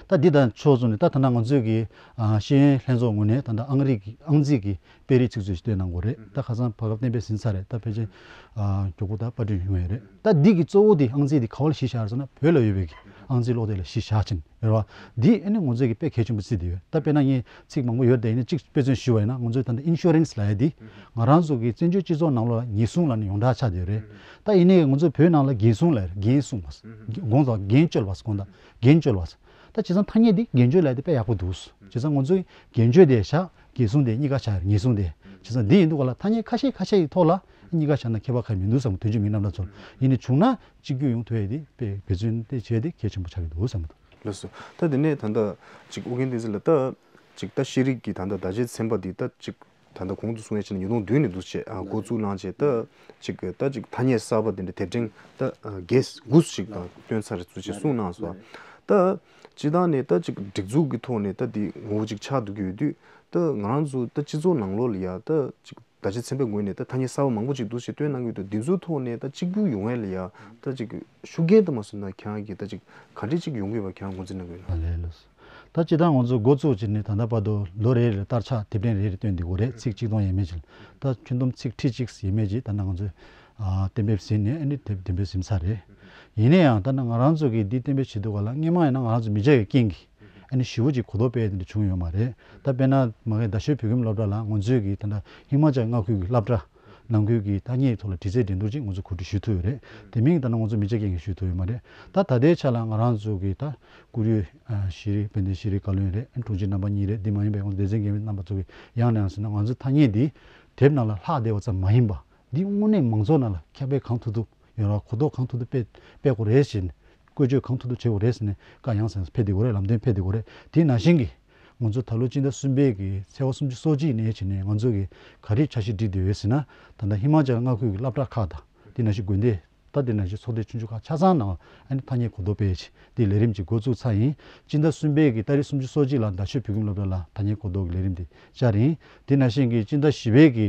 ད་འདི་དང་ཕྱོགས་མཚུངས་ནས་ད་ད་ལྟ་ང་ཚོས་ཀྱི་ཨ་ཤེས་ཡོན་ལྷན་ཚོགས་ངོས་ནས་ད་ལྟ་ཨང་རིགས་ཀྱི་ཨང་རྩིས་ཀྱི་དཔེ་རིས་ཚིག་མཛོད་ཅིག་བཏོན་གནང་དགོས་རེད། ད་ཁ་སང་བར་སྐབས་གཏན་འབེབས་ཟིན་ཚར་རེད། ད་ཕལ་ཆེར་ཨ་མགྱོགས་པོ་ད་པར་སྐྲུན་ཡོང་ཡ་རེད། ད་འདི་གི་གཙོ་བོ་དེ་ཨང་རྩིས་དེ་ག་བ་ལ་གཞི་བཞག་རེད་ཟེར་ན་བོད་ལ་ཡོད་པའི་གི་ཨང་རྩིས་ཀློག་དེབ་ལ་གཞི་བཞག་ཕྱིན་ཡོད་རེད་བ། འདི་ཨ་ནི་ང་ཚོས་ཀྱི་དཔེ་གལ་ཆེན་པོ་བརྩིས་བསྡད་ཡོད། ད་དཔེར་ན་ངས་ཚིག་མང་པོ་ཡོད་དེ་ཡིན་ན་གཅིག་དཔེ་མཚོན་ཞུ་བ་ཡིན་ན་ང་ཚོས་ད་ལྟ་ཨིན་ཤུ་རན་སི་ལབ་ཡ་འདི་ང་རང་ཚོ་གི་བཙན་བྱོལ་སྤྱི་ཚོགས་ནང་ལོགས་ལ་ཉེན་སྲུང་ལབ་ནས་ཡོངས་གྲགས་ཆགས་བསྡད་ཡོད་རེད། ད་ཡིན་ནའི་ང་ཚོ་བོད་ནང་ལ་འགན་སྲུང་ལབ་ཡ་རེད། འགན་སྲུང་བ། དགོངས་དག་འགན་བཅོལ་བ་དགོངས་དག་འགན་བཅོལ་བ། ད་བྱས་ཙང་ཐ་སྙད་འདི་འགན་བཅོལ་ལབ་ཡ་དེ་དཔེ་ཡག་པོ་འདུག་བྱས་ཙང་ང་ཚོས་འགན་བཅོལ་དེ་བཞག་འགན་སྲུང་དེ་གཉིས་ཀ་བཞག་ཡ་རེད། ཉེན་སྲུང་དེ། བྱས་ཙང་འདི་ཡིན་དུས་ག་ལ་ཐ་སྙད་ཁ་ཤས་ཁ་ཤས་ཀྱི་ཐོག་ལ་གཉིས་ཀ་བཞག་ན་ཁྱད་པར་གང་ཡང་མི་འདུག་བསམ། དོན་གཅོད་མི་སྣ་འདྲ་ཚོར། ཡིན་ནའི་བྱུང་ན་གཅིག་གྱུར་ཡོང་ཐུབ་ཡ་དེ་དཔེ་འབད་བརྩོན་དེ་བྱས་དེ་གལ་ཆེན་པོ་ཆགས་ཀྱི་འདུག་བསམ་གྱི་འདུག་ལགས་སོ། ད་དེ་ནས་ད་ལྟ་ཅིག་ཨོ་རྒྱན་བསྟན་འཛིན་ལགས་ད་ཅིག་ད་ཤེས་རིག་གི་ད་ལྟ་བརྡ་ཆད་ཚན་པ་འདི་ད་ཅིག་ད་ལྟ་གོང་དུ་གསུངས་ཡ་བྱས་ན་ཉིས་སྟོང་བདུན་ནས་འདུག་བྱས་ཨ་འགོ་བཙུགས་གནང་བྱས་ད་ཅིག་ད་ཅིག་ཐ་སྙད་གསར་པ་དེ་འདྲ་དེབ་ཕྲེང་ད་བརྒྱད་དགུ་ཞིག་ད་བཏོན་ཚར་རེད་ཚུལ་ཅིག་གསུངས་གནང་སོང་། ད་སྤྱིར་བཏང་ནས་ད་ཅིག་སྒྲིག་འཛུགས་ཀྱི་ཐོག་ནས་ད་འདི་ངོ་བོ་ཅིག་ཆགས་འདུག་གི་ཡོད་དུས་ད་ང་རང་ཚོ་ད་སྤྱི་ཚོགས་ནང་ལོགས་ལ་ཡ་ད་ཅིག་བརྡ་ཆད་ཚན་པའི་ངོས་ནས་ད་ཐ་སྙད་གསར་པ་མང་པོ་ཅིག་འདུག་ཞེས་བཏོན་གནང་གི་འདུག་འདི་ཚོའི་ཐོག་ནས་ད་གཅིག་གྱུར་ཡོང་ཡ་ལ་ཡ་ད་ཅིག་ཤུགས་རྐྱེན་དུ་མ་སོང་ན་ཁྱེད་རང་གིས་ད་ཅིག་ག་འདྲས་ཅིག་ཡོང་གི་ཡོད་པ་ཁྱེད་རང་ངོས་འཛིན་གནང་གི་ཡོད་ན། ལགས་ལགས། ད་སྤྱིར་བཏང་ང་ཚོ་འགོ་བཙུགས་བྱས་ནས་ད་ལྟ་བར་དུ་ལོ་རེ་རེ་ལ་ལྟར་ཆགས་དེབ་ཕྲེང་རེ་རེ་བཏོན་བསྡད་ཀྱི་ཡོད་རེད། ཚིག་གཅིག་སྟོང་ཡས་མས་ཅིག་ད་ཁྱོན་བསྡོམས་ཚིག་ཁྲི་གཅིག་ཡས་མས་ཅིག་ད་ནང་ང་ཚོས་ཨ་གཏན་འབེབས་ཟིན་ནས་ཨ་ནི་དེབ་གཏན་འབེབས་ཟིན་ཚར་རེད། ཡིན་ན་ཡང་ད་ནང་ང་རང་ཚོ་གིས་འདི་གཏན་འབེབས་བྱེད་དུས་ག་ལ་སྔོན་མ་ཡིན་ན་ང་རང་ཚོ་མི་ཆ་ཡི་རྐྱེན་གྱིས་ཨ་ནི་ཞེ་པོ་ཅིག་གོ་རྟོགས་སྤེལ་ཡ་དེ་འདྲ་བྱུང་ཡོད་མ་རེད། ད་དཔེར་ན་མ་གི་རྡ་ཤོད་བོད་ཁྱིམ་སློབ་གྲྭ་ལ་ང་ཚོས་ཀྱིས་ད་ལྟ་ཧི་མ་ཅལ་མངའ་ཁུལ་གྱི་སློབ་གྲྭ་ནང་ཁུལ་གྱི་ཐ་སྙད་ཐོག་ལ་དྲི་རྩད་འགྲན་བསྡུར་ཅིག་ང་ཚོ་གོ་སྒྲིག་ཞུ་ཐུབ་ཡོད་རེད། དེ་མིན་ད་ནང་ང་ཚོ་མི་ཆ་རྐྱེན་གྱིས་ཞུ་ཐུབ་ཡོད་མ་རེད། ད་ད་ལྟའི་ཆ་ལ་ང་རང་ཚོ་གི་ད་བཀུར་འོས་ཨ་ཤེས་རིག་དཔལ་ལྡན་ཤེས་རིག་བཀའ་བློན་རེད། དྲུང་ཆེ་རྣམ་པ་གཉིས་རེད། འདི་མ་ཡིན་པའི་ང་ཚོ་སྡེ་ཚན་འགན་འཛིན་རྣམ་པ་ཚོ་གི་ཡང་ནས་ཡང་ཟེར་ན་ང་ཚོ་ཐ་སྙད་འདི་དེབ་ནང་ལ་ལྷག་བསྡད་པ་ཙམ་མ་ཡིན་པ་འདི་དངོས་གནས་མང་ཚོགས་ནང་ལ་ཁྱབ་སྤེལ་གང་ཐུབ་ཐུབ་ཡོང་ར་གོ་རྟོགས་གང་ཐུབ་ཐུབ་སྤེལ་སྤེལ་དགོས་རེད་ཟེར་ནས། བཀོལ་སྤྱོད་གང་ཐུབ་ཐུབ་བྱེད་དགོས་རེད། ལམ་སྟོན་ཕེབས་བསྡད་དགོས་རེད། ལམ་སྟོན་ཕེབས་བསྡད་དགོས་རེད། དེ་ནང་བཞིན་གྱི་ང་ཚོ་ད་ལོ་སྤྱི་ཟླ་གསུམ་པའི་གི་ཚེས་པ་སུམ་ཅུ་སོ་གཅིག་ནས་བྱས་ནས་ང་ཚོ་གི་ག་རེ་འཆར་གཞི་བསྒྲིགས་བསྡད་ཡོད་ཟེར་ན། ད་ལྟ་ཧི་མ་ཅལ་མངའ་ཁུལ་གྱི་སློབ་གྲྭ་ཁག་དང་དེ་ནང་བཞིན་དགོན་སྡེ་ད་དེ་ནང་བཞིན་ཚོགས་སྡེ་ཆུང་ཆུང་ཁག་ཆ་ཚང་ནང་ཨ་ནི་ཐ་སྙད་གོ་རྟོགས་སྤེལ་ཆེད་དེ་ལས་རིམ་ཅིག་འགོ་བཙུགས་ཚར་ཡིན། སྤྱི་ཟླ་གསུམ་པའི་གི་ཏ་རིག་སུམ་ཅུ་སོ་གཅིག་ལ་རྡ་ཤོད་བོད་ཁྱིམ་སློབ་གྲྭ་ལ་ཐ་སྙད་གོ་རྟོགས་ཀྱི་ལས་རིམ་དེ་བཅར་ཡིན། དེ་ནང་བཞིན་གྱི་སྤྱི་ཟླ་བཞི་པའི་གི་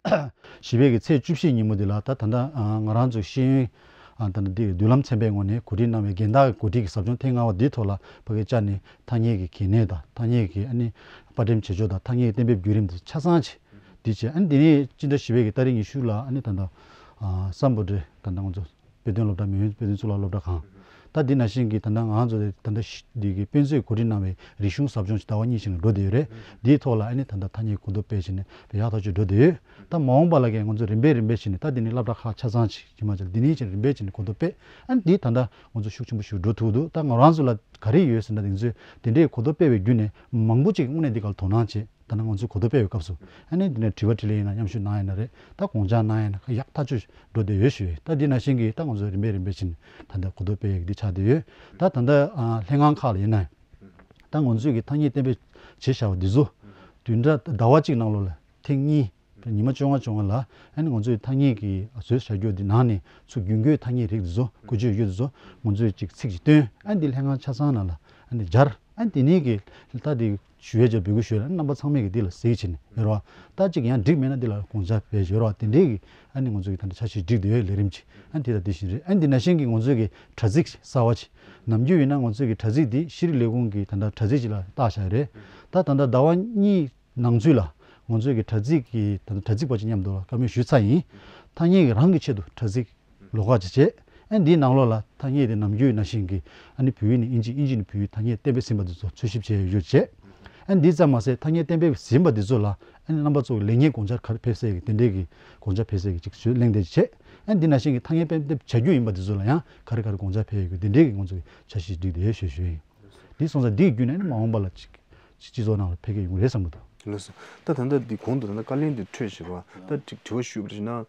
བཞི་པའི་གི་ཚེས་བཅུ་བཞི་ཉིན་མོ་འདི་ལ་ད་ད་ལྟ་ང་རང་ཚོ་ཤེས་ཡོན་ད་ལྟ་འདི་མདུན་ལམ་ཚན་པའི་ངོས་ནས་གོ་སྒྲིག་གནང་བའི་རྒན་བདག་གི་གོ་སྒྲིག་གི་ཟབ་སྦྱོང་ཐེངས་ལྔ་པ་འདིའི་ཐོག་ལ་ཕ་གི་བཅར་ནས་ཐ་སྙད་ཀྱི་གལ་གནད་དང་ཐ་སྙད་ཀྱི་ཨ་ནི་པར་འགྲེམས་བྱེད་ཕྱོགས་དང་ཐ་སྙད་ཀྱི་གཏན་འབེབས་བརྒྱུད་རིམ་འདི་ཆ་ཚང་ཆེ་འདི་བྱས། ཨ་ནི་འདི་ནས་སྤྱི་ཟླ་བཞི་པའི་གི་ཏ་རིག་ཉི་ཤུ་ལ་ཨ་ནི་ད་ལྟ་སམ་བྷོ་ཊ་ད་ལྟ་ང་ཚོ་དཔེ་སྟོན་སློབ་གྲྭ་མི་དབེན་དཔེ་སྟོན་གཙུག་ལག་སློབ་གྲྭ་ཁང་། ད་འདི་ནང་བཞིན་གྱི་ད་ལྟ་ང་ཚོ་ད་ལྟ་ཤི་འདི་གི་དཔེ་མཛོད་གོ་སྒྲིག་གནང་བའི་རིག་གཞུང་ཟབ་སྦྱོང་ཞིག་ཟླ་བ་གཉིས་ཤིག་ནས་འགྲོ་བསྡད་ཡོད་རེད། འདིའི་ཐོག་ལ་ཨ་ནི་ད་ལྟ་ཐ་སྙད་གོ་རྟོགས་སྤེལ་བྱས་ནས་ཡག་ཐག་ཆོད་འགྲོ་བསྡད་ཡོད། ད་མ་འོངས་པ་ལ་ཀྱང་ང་ཚོ་རིམ་པས་རིམ་པས་བྱས་ནས་ད་འདི་ནས་སློབ་གྲྭ་ཁག་ཆ་ཚང་ཅིག་ཇི་མ་ཇི་ལ་འདི་ནས་ཀྱང་རིམ་པས་བྱས་ནས་གོ་རྟོགས་སྤེལ། ཨ་ནི་འདི་ད་ལྟ་ང་ཚོ་ཤུགས་ཆེན་པོ་ཞིག་འགྲོ་ཐུབ་འདུག་ད་ང་རང་ཚོ་ལ་ག་རེ་ཡོད་ཟེར་ན་དེ་ཚོས་དེ་འདྲའི་གོ་རྟོགས་སྤེལ་བའི་བརྒྱུད་ནས་མང་པོ་ཅིག་དངོས་གནས་འདི་གར་དོ་སྣང་བྱེད། ད་ནང་ང་ཚོས་གོ་རྟོགས་སྤེལ་བའི་སྐབས་སུ་ཨ་ནི་འདི་ནས་དྲི་བ་དྲིས་ལན་ཡིན་ན་མཉམ་ཞུགས་གནང་ཡིན་ན་རེད། ད་དགོངས་འཆར་གནང་ཡིན་ན་ཡག་ཐག་ཆོད་འགྲོ་བསྡད་ཡོད་ཞུ་ཡིན། ད་འདི་ནང་བཞིན་གྱི་ད་ང་ཚོས་རིམ་པས་རིམ་པས་ཕྱིན་ད་ལྟ་གོ་རྟོགས་སྤེལ་ཡག་འདི་ཆགས་བསྡད་ཡོད། ད་ད་ལྟ་ལྷན་ཁང་ཁག་ལ་ཡིན་ན་ད་ང་ཚོས་ཀྱི་ཐ་སྙད་གཏན་འབེབས་བྱས་བཞག་པ་འདི་ཚོ་བདུན་ཕྲག་ཟླ་བ་གཅིག་ནང་ལོགས་ལ་ཐེངས་གཉིས་ཉི་མ་བཅོ་ལྔ་བཅོ་ལྔ་ལ་ཨ་ནི་ང་ཚོས་ཐ་སྙད་ཀྱི་བཟོས་བཞག་རྒྱུ་འདི་ནང་ནས་ཚུར་རྒྱུན་འཁྱོངས་ཐ་སྙད་རིགས་འདི་ཚོ་བཀོལ་སྤྱོད་ཡོད་རྒྱུ་འདི་ཚོ་ང་ཚོས་ཅིག་ཚིག་ཅིག་བཏོན་ཨ་ནི་འདི་ལྷན་ཁང་ཆ་ཚང་ནང་ལ་ཨ་ནི་སྦྱར། ཨ་ནི་དེ་ནས་ཀྱི་ད་དེ་ཞུ་ཡས་ཅིག་འབོད་སྐུལ་ཞུ་ཡས་ལ་རྣམ་པ་ཚང་མས་ཀྱི་འདི་ལ་གཟིགས་བྱས་ནས་ཡོད་རེད་བ། ད་ཅིག་ཡང་འགྲིག་མེད་ན་འདི་ལ་དགོངས་འཆར་སྤེལ་ཡོད་རེད་བ། དེ་འདྲའི་གི་ཨ་ནི་ང་ཚོ་གི་ད་ལྟ་འཆར་གཞི་བསྒྲིགས་བསྡད་ཡོད་ལས་རིམ་ཅིག་ཨ་ནི་དེ་དང་དེ་བཞིན་རེད། ཨ་ནི་འདི་ནང་བཞིན་གྱི་ང་ཚོ་གི་དྲ་ཚིགས་གསར་བ་ཅིག་ནམ་རྒྱུན་ཡིན་ན་ང་ཚོ་གི་དྲ་ཚིགས་འདི་ཤེས་རིག་ལས་ཁུངས་ཀྱི་ད་ལྟ་དྲ་ཚིགས་ཅིག་ལ་བཏགས་བཞག་ཡོད་རེད། ད་ད་ལྟ་ཟླ་བ་གཉིས་ནང་ཚུད་ལ་ང་ཚོ་གི་དྲ་ཚིགས་ཀྱི་ད་ལྟ་དྲ་ཚིགས་པ་ཅིག་མཉམ་དུ་ལ་བཀའ་མོལ་ཞུས་ཚར་ཡིན། ཐ་སྙད་ཀྱི་རང་གི་ཆེད་དུ་དྲ་ཚིགས་ལོགས་ཀ་ཅིག་བྱས། ཨ་འདིའི་ནང་ལོགས་ལ་ཐ་སྙད་དེ་ནམ་རྒྱུན་ནང་བཞིན་གྱི་ཨ་ནི་བོད་ཡིག་ནས་དབྱིན་ཇི་དབྱིན་ཇི་ནས་བོད་ཡིག་ཐ་སྙད་གཏན་འབེབས་ཟིན་པ་འདི་ཚོ་འཚོལ་ཞིབ་བྱས་ཡོད་ཅེས། ཨ་འདི་ཙམ་མ་ཟད་ཐ་སྙད་གཏན་འབེབས་ཟིན་པ་འདི་ཚོ་ལ་ཨ་ནི་རྣམ་པ་ཚོ་གི་ལེགས་ཉེས་དགོངས་འཆར་ག་རེ་ཕེབས་སའི་གི་དེ་འདྲའི་གི་དགོངས་འཆར་ཕེབས་སའི་གི་ཅིག་ཞུ་གླེང་བསྡད་ཅིག་བྱས། ཨ་འདི་ནང་བཞིན་གྱི་ཐ་སྙད་གཏན་འབེབས་བྱ་རྒྱུ་ཡིན་པ་འདི་ཚོ་ལ་ཡང་ག་རེ་ག་རེ་དགོངས་འཆར་ཕེབས་ཡོད་གི་དེ་འདྲའི་གི་ང་ཚོ་གི་འཆར་གཞི་བསྒྲིགས་བསྡད་ཡོད་ཞུ་ཞུ་ཡིན། འདི་སོང་ཙང་འདི་གི་བརྒྱུད་ནས་ཨ་ནི་མ་འོངས་པ་ལ་ཅིག་སྤྱི་ཚོགས་ནང་ལ་འཕེལ་རྒྱས་ཡོང་གི་རེད་བསམ་གྱི་འདུག་ལགས་སོ། ད་ད་ལྟ་འདི་གོང་དུ་ད་ལྟ་བཀའ་ལན་འདི་འཕྲོད་བཞིན་པ་ད་ཅིག་དྲི་བ་ཞུས་པར་བྱས་ན།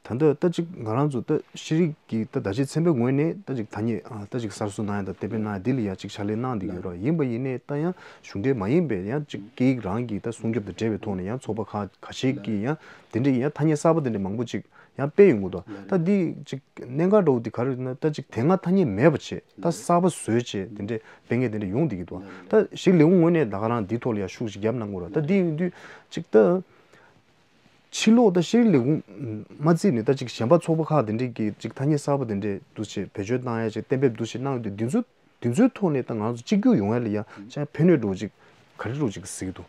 ད་ལྟ་ད་ཅིག་ང་རང་ཚོ་ད་ཤེས་རིག་གི་ད་བརྡ་ཆད་ཚན་པའི་ངོས་ནས་ད་ཅིག་ཐ་སྙད་ཨ་ད་ཅིག་གསར་བཟོ་གནང་ཡ་དང་གཏན་འབེབས་གནང་ཡ་འདི་ལ་ཡ་ཅིག་ཕྱག་ལས་གནང་བསྡད་ཀྱི་ཡོད་རེད། ཡིན་པ་ཡིན་ནའི་ད་ཡང་གཞུང་འབྲེལ་མ་ཡིན་པའི་ཡང་ཅིག་སྐད་ཡིག་རང་གི་ད་སྲུང་སྐྱོབ་དང་འབྲེལ་བའི་ཐོག་ནས་ཡང་ཚོགས་པ་ཁག་ཁ་ཤས་ཀྱིས་ཡང་དེ་འདྲའི་ཡང་ཐ་སྙད་གསར་པ་དེ་འདྲ་མང་པོ་ཅིག་ཡང་སྤེལ་ཡོང་གི་འདུག་ད་འདི་ཅིག་གནད་འགག་འདྲ་བོ་འདི་ག་རེ་རེད་ན། ད་ཅིག་དེ་སྔ་ཐ་སྙད་མེད་པ་བྱས། ད་གསར་པ་བཟོས་བྱས་དེ་འདྲའི་སྤེལ་མཁན་དེ་འདྲ་ཡོང་བསྡད་ཀྱི་འདུག་ད་ཤེས་རིག་ལས་ཁུངས་ངོས་ནས་ད་ག་རང་འདིའི་ཐོག་ལ་ཡང་ཤུགས་ཤིག་བརྒྱབ་གནང་དགོས་རེད། ད་འདི་ཡིན་དུས་ཅིག་ད་ཕྱི་ལོགས་ད་ཤེས་རིག་ལས་ཁུངས་མ་བརྩིས་ནས་ད་ཅིག་གཞན་པ་ཚོགས་པ་ཁག་དེ་འདྲས་ཀྱིས་ཅིག་ཐ་སྙད་གསར་པ་དེ་འདྲས་འདུག་བྱས་བེད་སྤྱོད་བཏང་ཡ་ཅིག་གཏན་འབེབས་འདུག་བྱས་གནང་ཡོད་དུས། འདི་ཚོ་འདི་ཚོའི་ཐོག་ནས་ད་ང་ཚོ་གཅིག་གྱུར་ཡོང་ཡ་ལ་ཡང་ཅང་ཕན་ནུས་འདྲ་བོ་ཅིག་ག་རེ་འདྲ་བོ་ཅིག་གཟིགས་འདུག་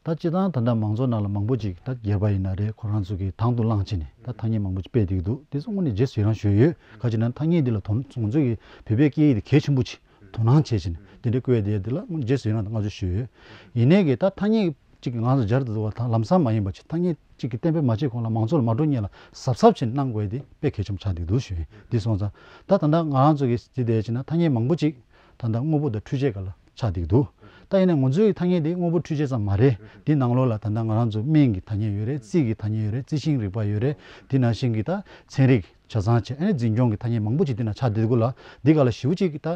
ད་སྤྱིར་བཏང་ད་ལྟ་མང་ཚོགས་ནང་ལ་མང་པོ་ཅིག་ད་སྒེར་པ་ཡིན་ན་རེད། ཁོ་རང་ཚོ་གིས་དང་དུ་བླངས་བྱས་ནས་ད་ཐ་སྙད་མང་པོ་ཅིག་སྤེལ་བསྡད་ཀྱི་འདུག་དེ་ཚོ་དངོས་གནས་རྗེས་སུ་ཡི་རང་ཞུ་ཡ་ཡོད། ག་ཅི་ན་ཐ་སྙད་འདི་ལ་དོ་ང་ཚོ་གི་བོད་པའི་སྐད་ཡིག་དེ་གལ་ཆེན་པོ་ཅིག་དོ་སྣང་བྱས་བྱས་ནས་དེ་འདྲའི་བཀོད་ཡ་དེ་ལ་རྗེས་སུ་ཡི་རང་དང་བསྔགས་བརྗོད་ཞུ་ཡ་ཡོད། ཡིན་ནའི་གི་ད་ཐ་སྙད་ཅིག་གི་ང་ཚོ་སྦྱར་དུ་འདུག་བ། ད་ལམ་སང་མ་ཡིན་པ་ཅིག་ཐ་སྙད་ཅིག་གི་གཏན་འབེབས་མ་བྱས་གོང་ལ་མང་ཚོགས་ལ་མ་འགྲོ་སྔོན་ལ་གཟབ་གཟབ་བྱས་གནང་དགོས་དེ་དཔེ་གལ་ཆེན་པོ་ཆགས་བསྡད་འདུག་ཞུ་ཡིན། འདི་སོང་ཙང་ད་ད་ལྟ་ང་རང་ཚོ་གི་དེ་བསྡད་ཕྱིན་ན་ཐ་སྙད་མང་པོ་ཅིག་ད་ལྟ་དངོས་པོ་དང་འཕྲུལ་ཆས་སྒང་ལ་ཆགས་བསྡད་འདུག་ད་ཡིན་ནའི་ང་ཚོའི་གི་ཐ་སྙད་དེ་དངོས་པོ་འཕྲུལ་ཆས་ཙམ་མ་རེད། དེ་ནང་ལོགས་ལ་ད་ལྟ་ང་རང་ཚོ་སྨན་གྱི་ཐ་སྙད་ཡོད་རེད། རྩིས་ཀྱི་ཐ་སྙད་ཡོད་རེད། རྩི་ཤིང་རིག་པ་ཡོད་རེད། དེ་ནང་བཞིན་གྱི་ད་ཚན་རིག་ཆ་ཚང་བྱས། ཨ་ནི་འཛིན་སྐྱོང་གི་ཐ་སྙད་མང་པོ་ཅིག་དེ་ན་ཆགས་བསྡད་འདུག་ལ། འདི་ག་ལ་ཞེ་པོ་ཅིག་ད་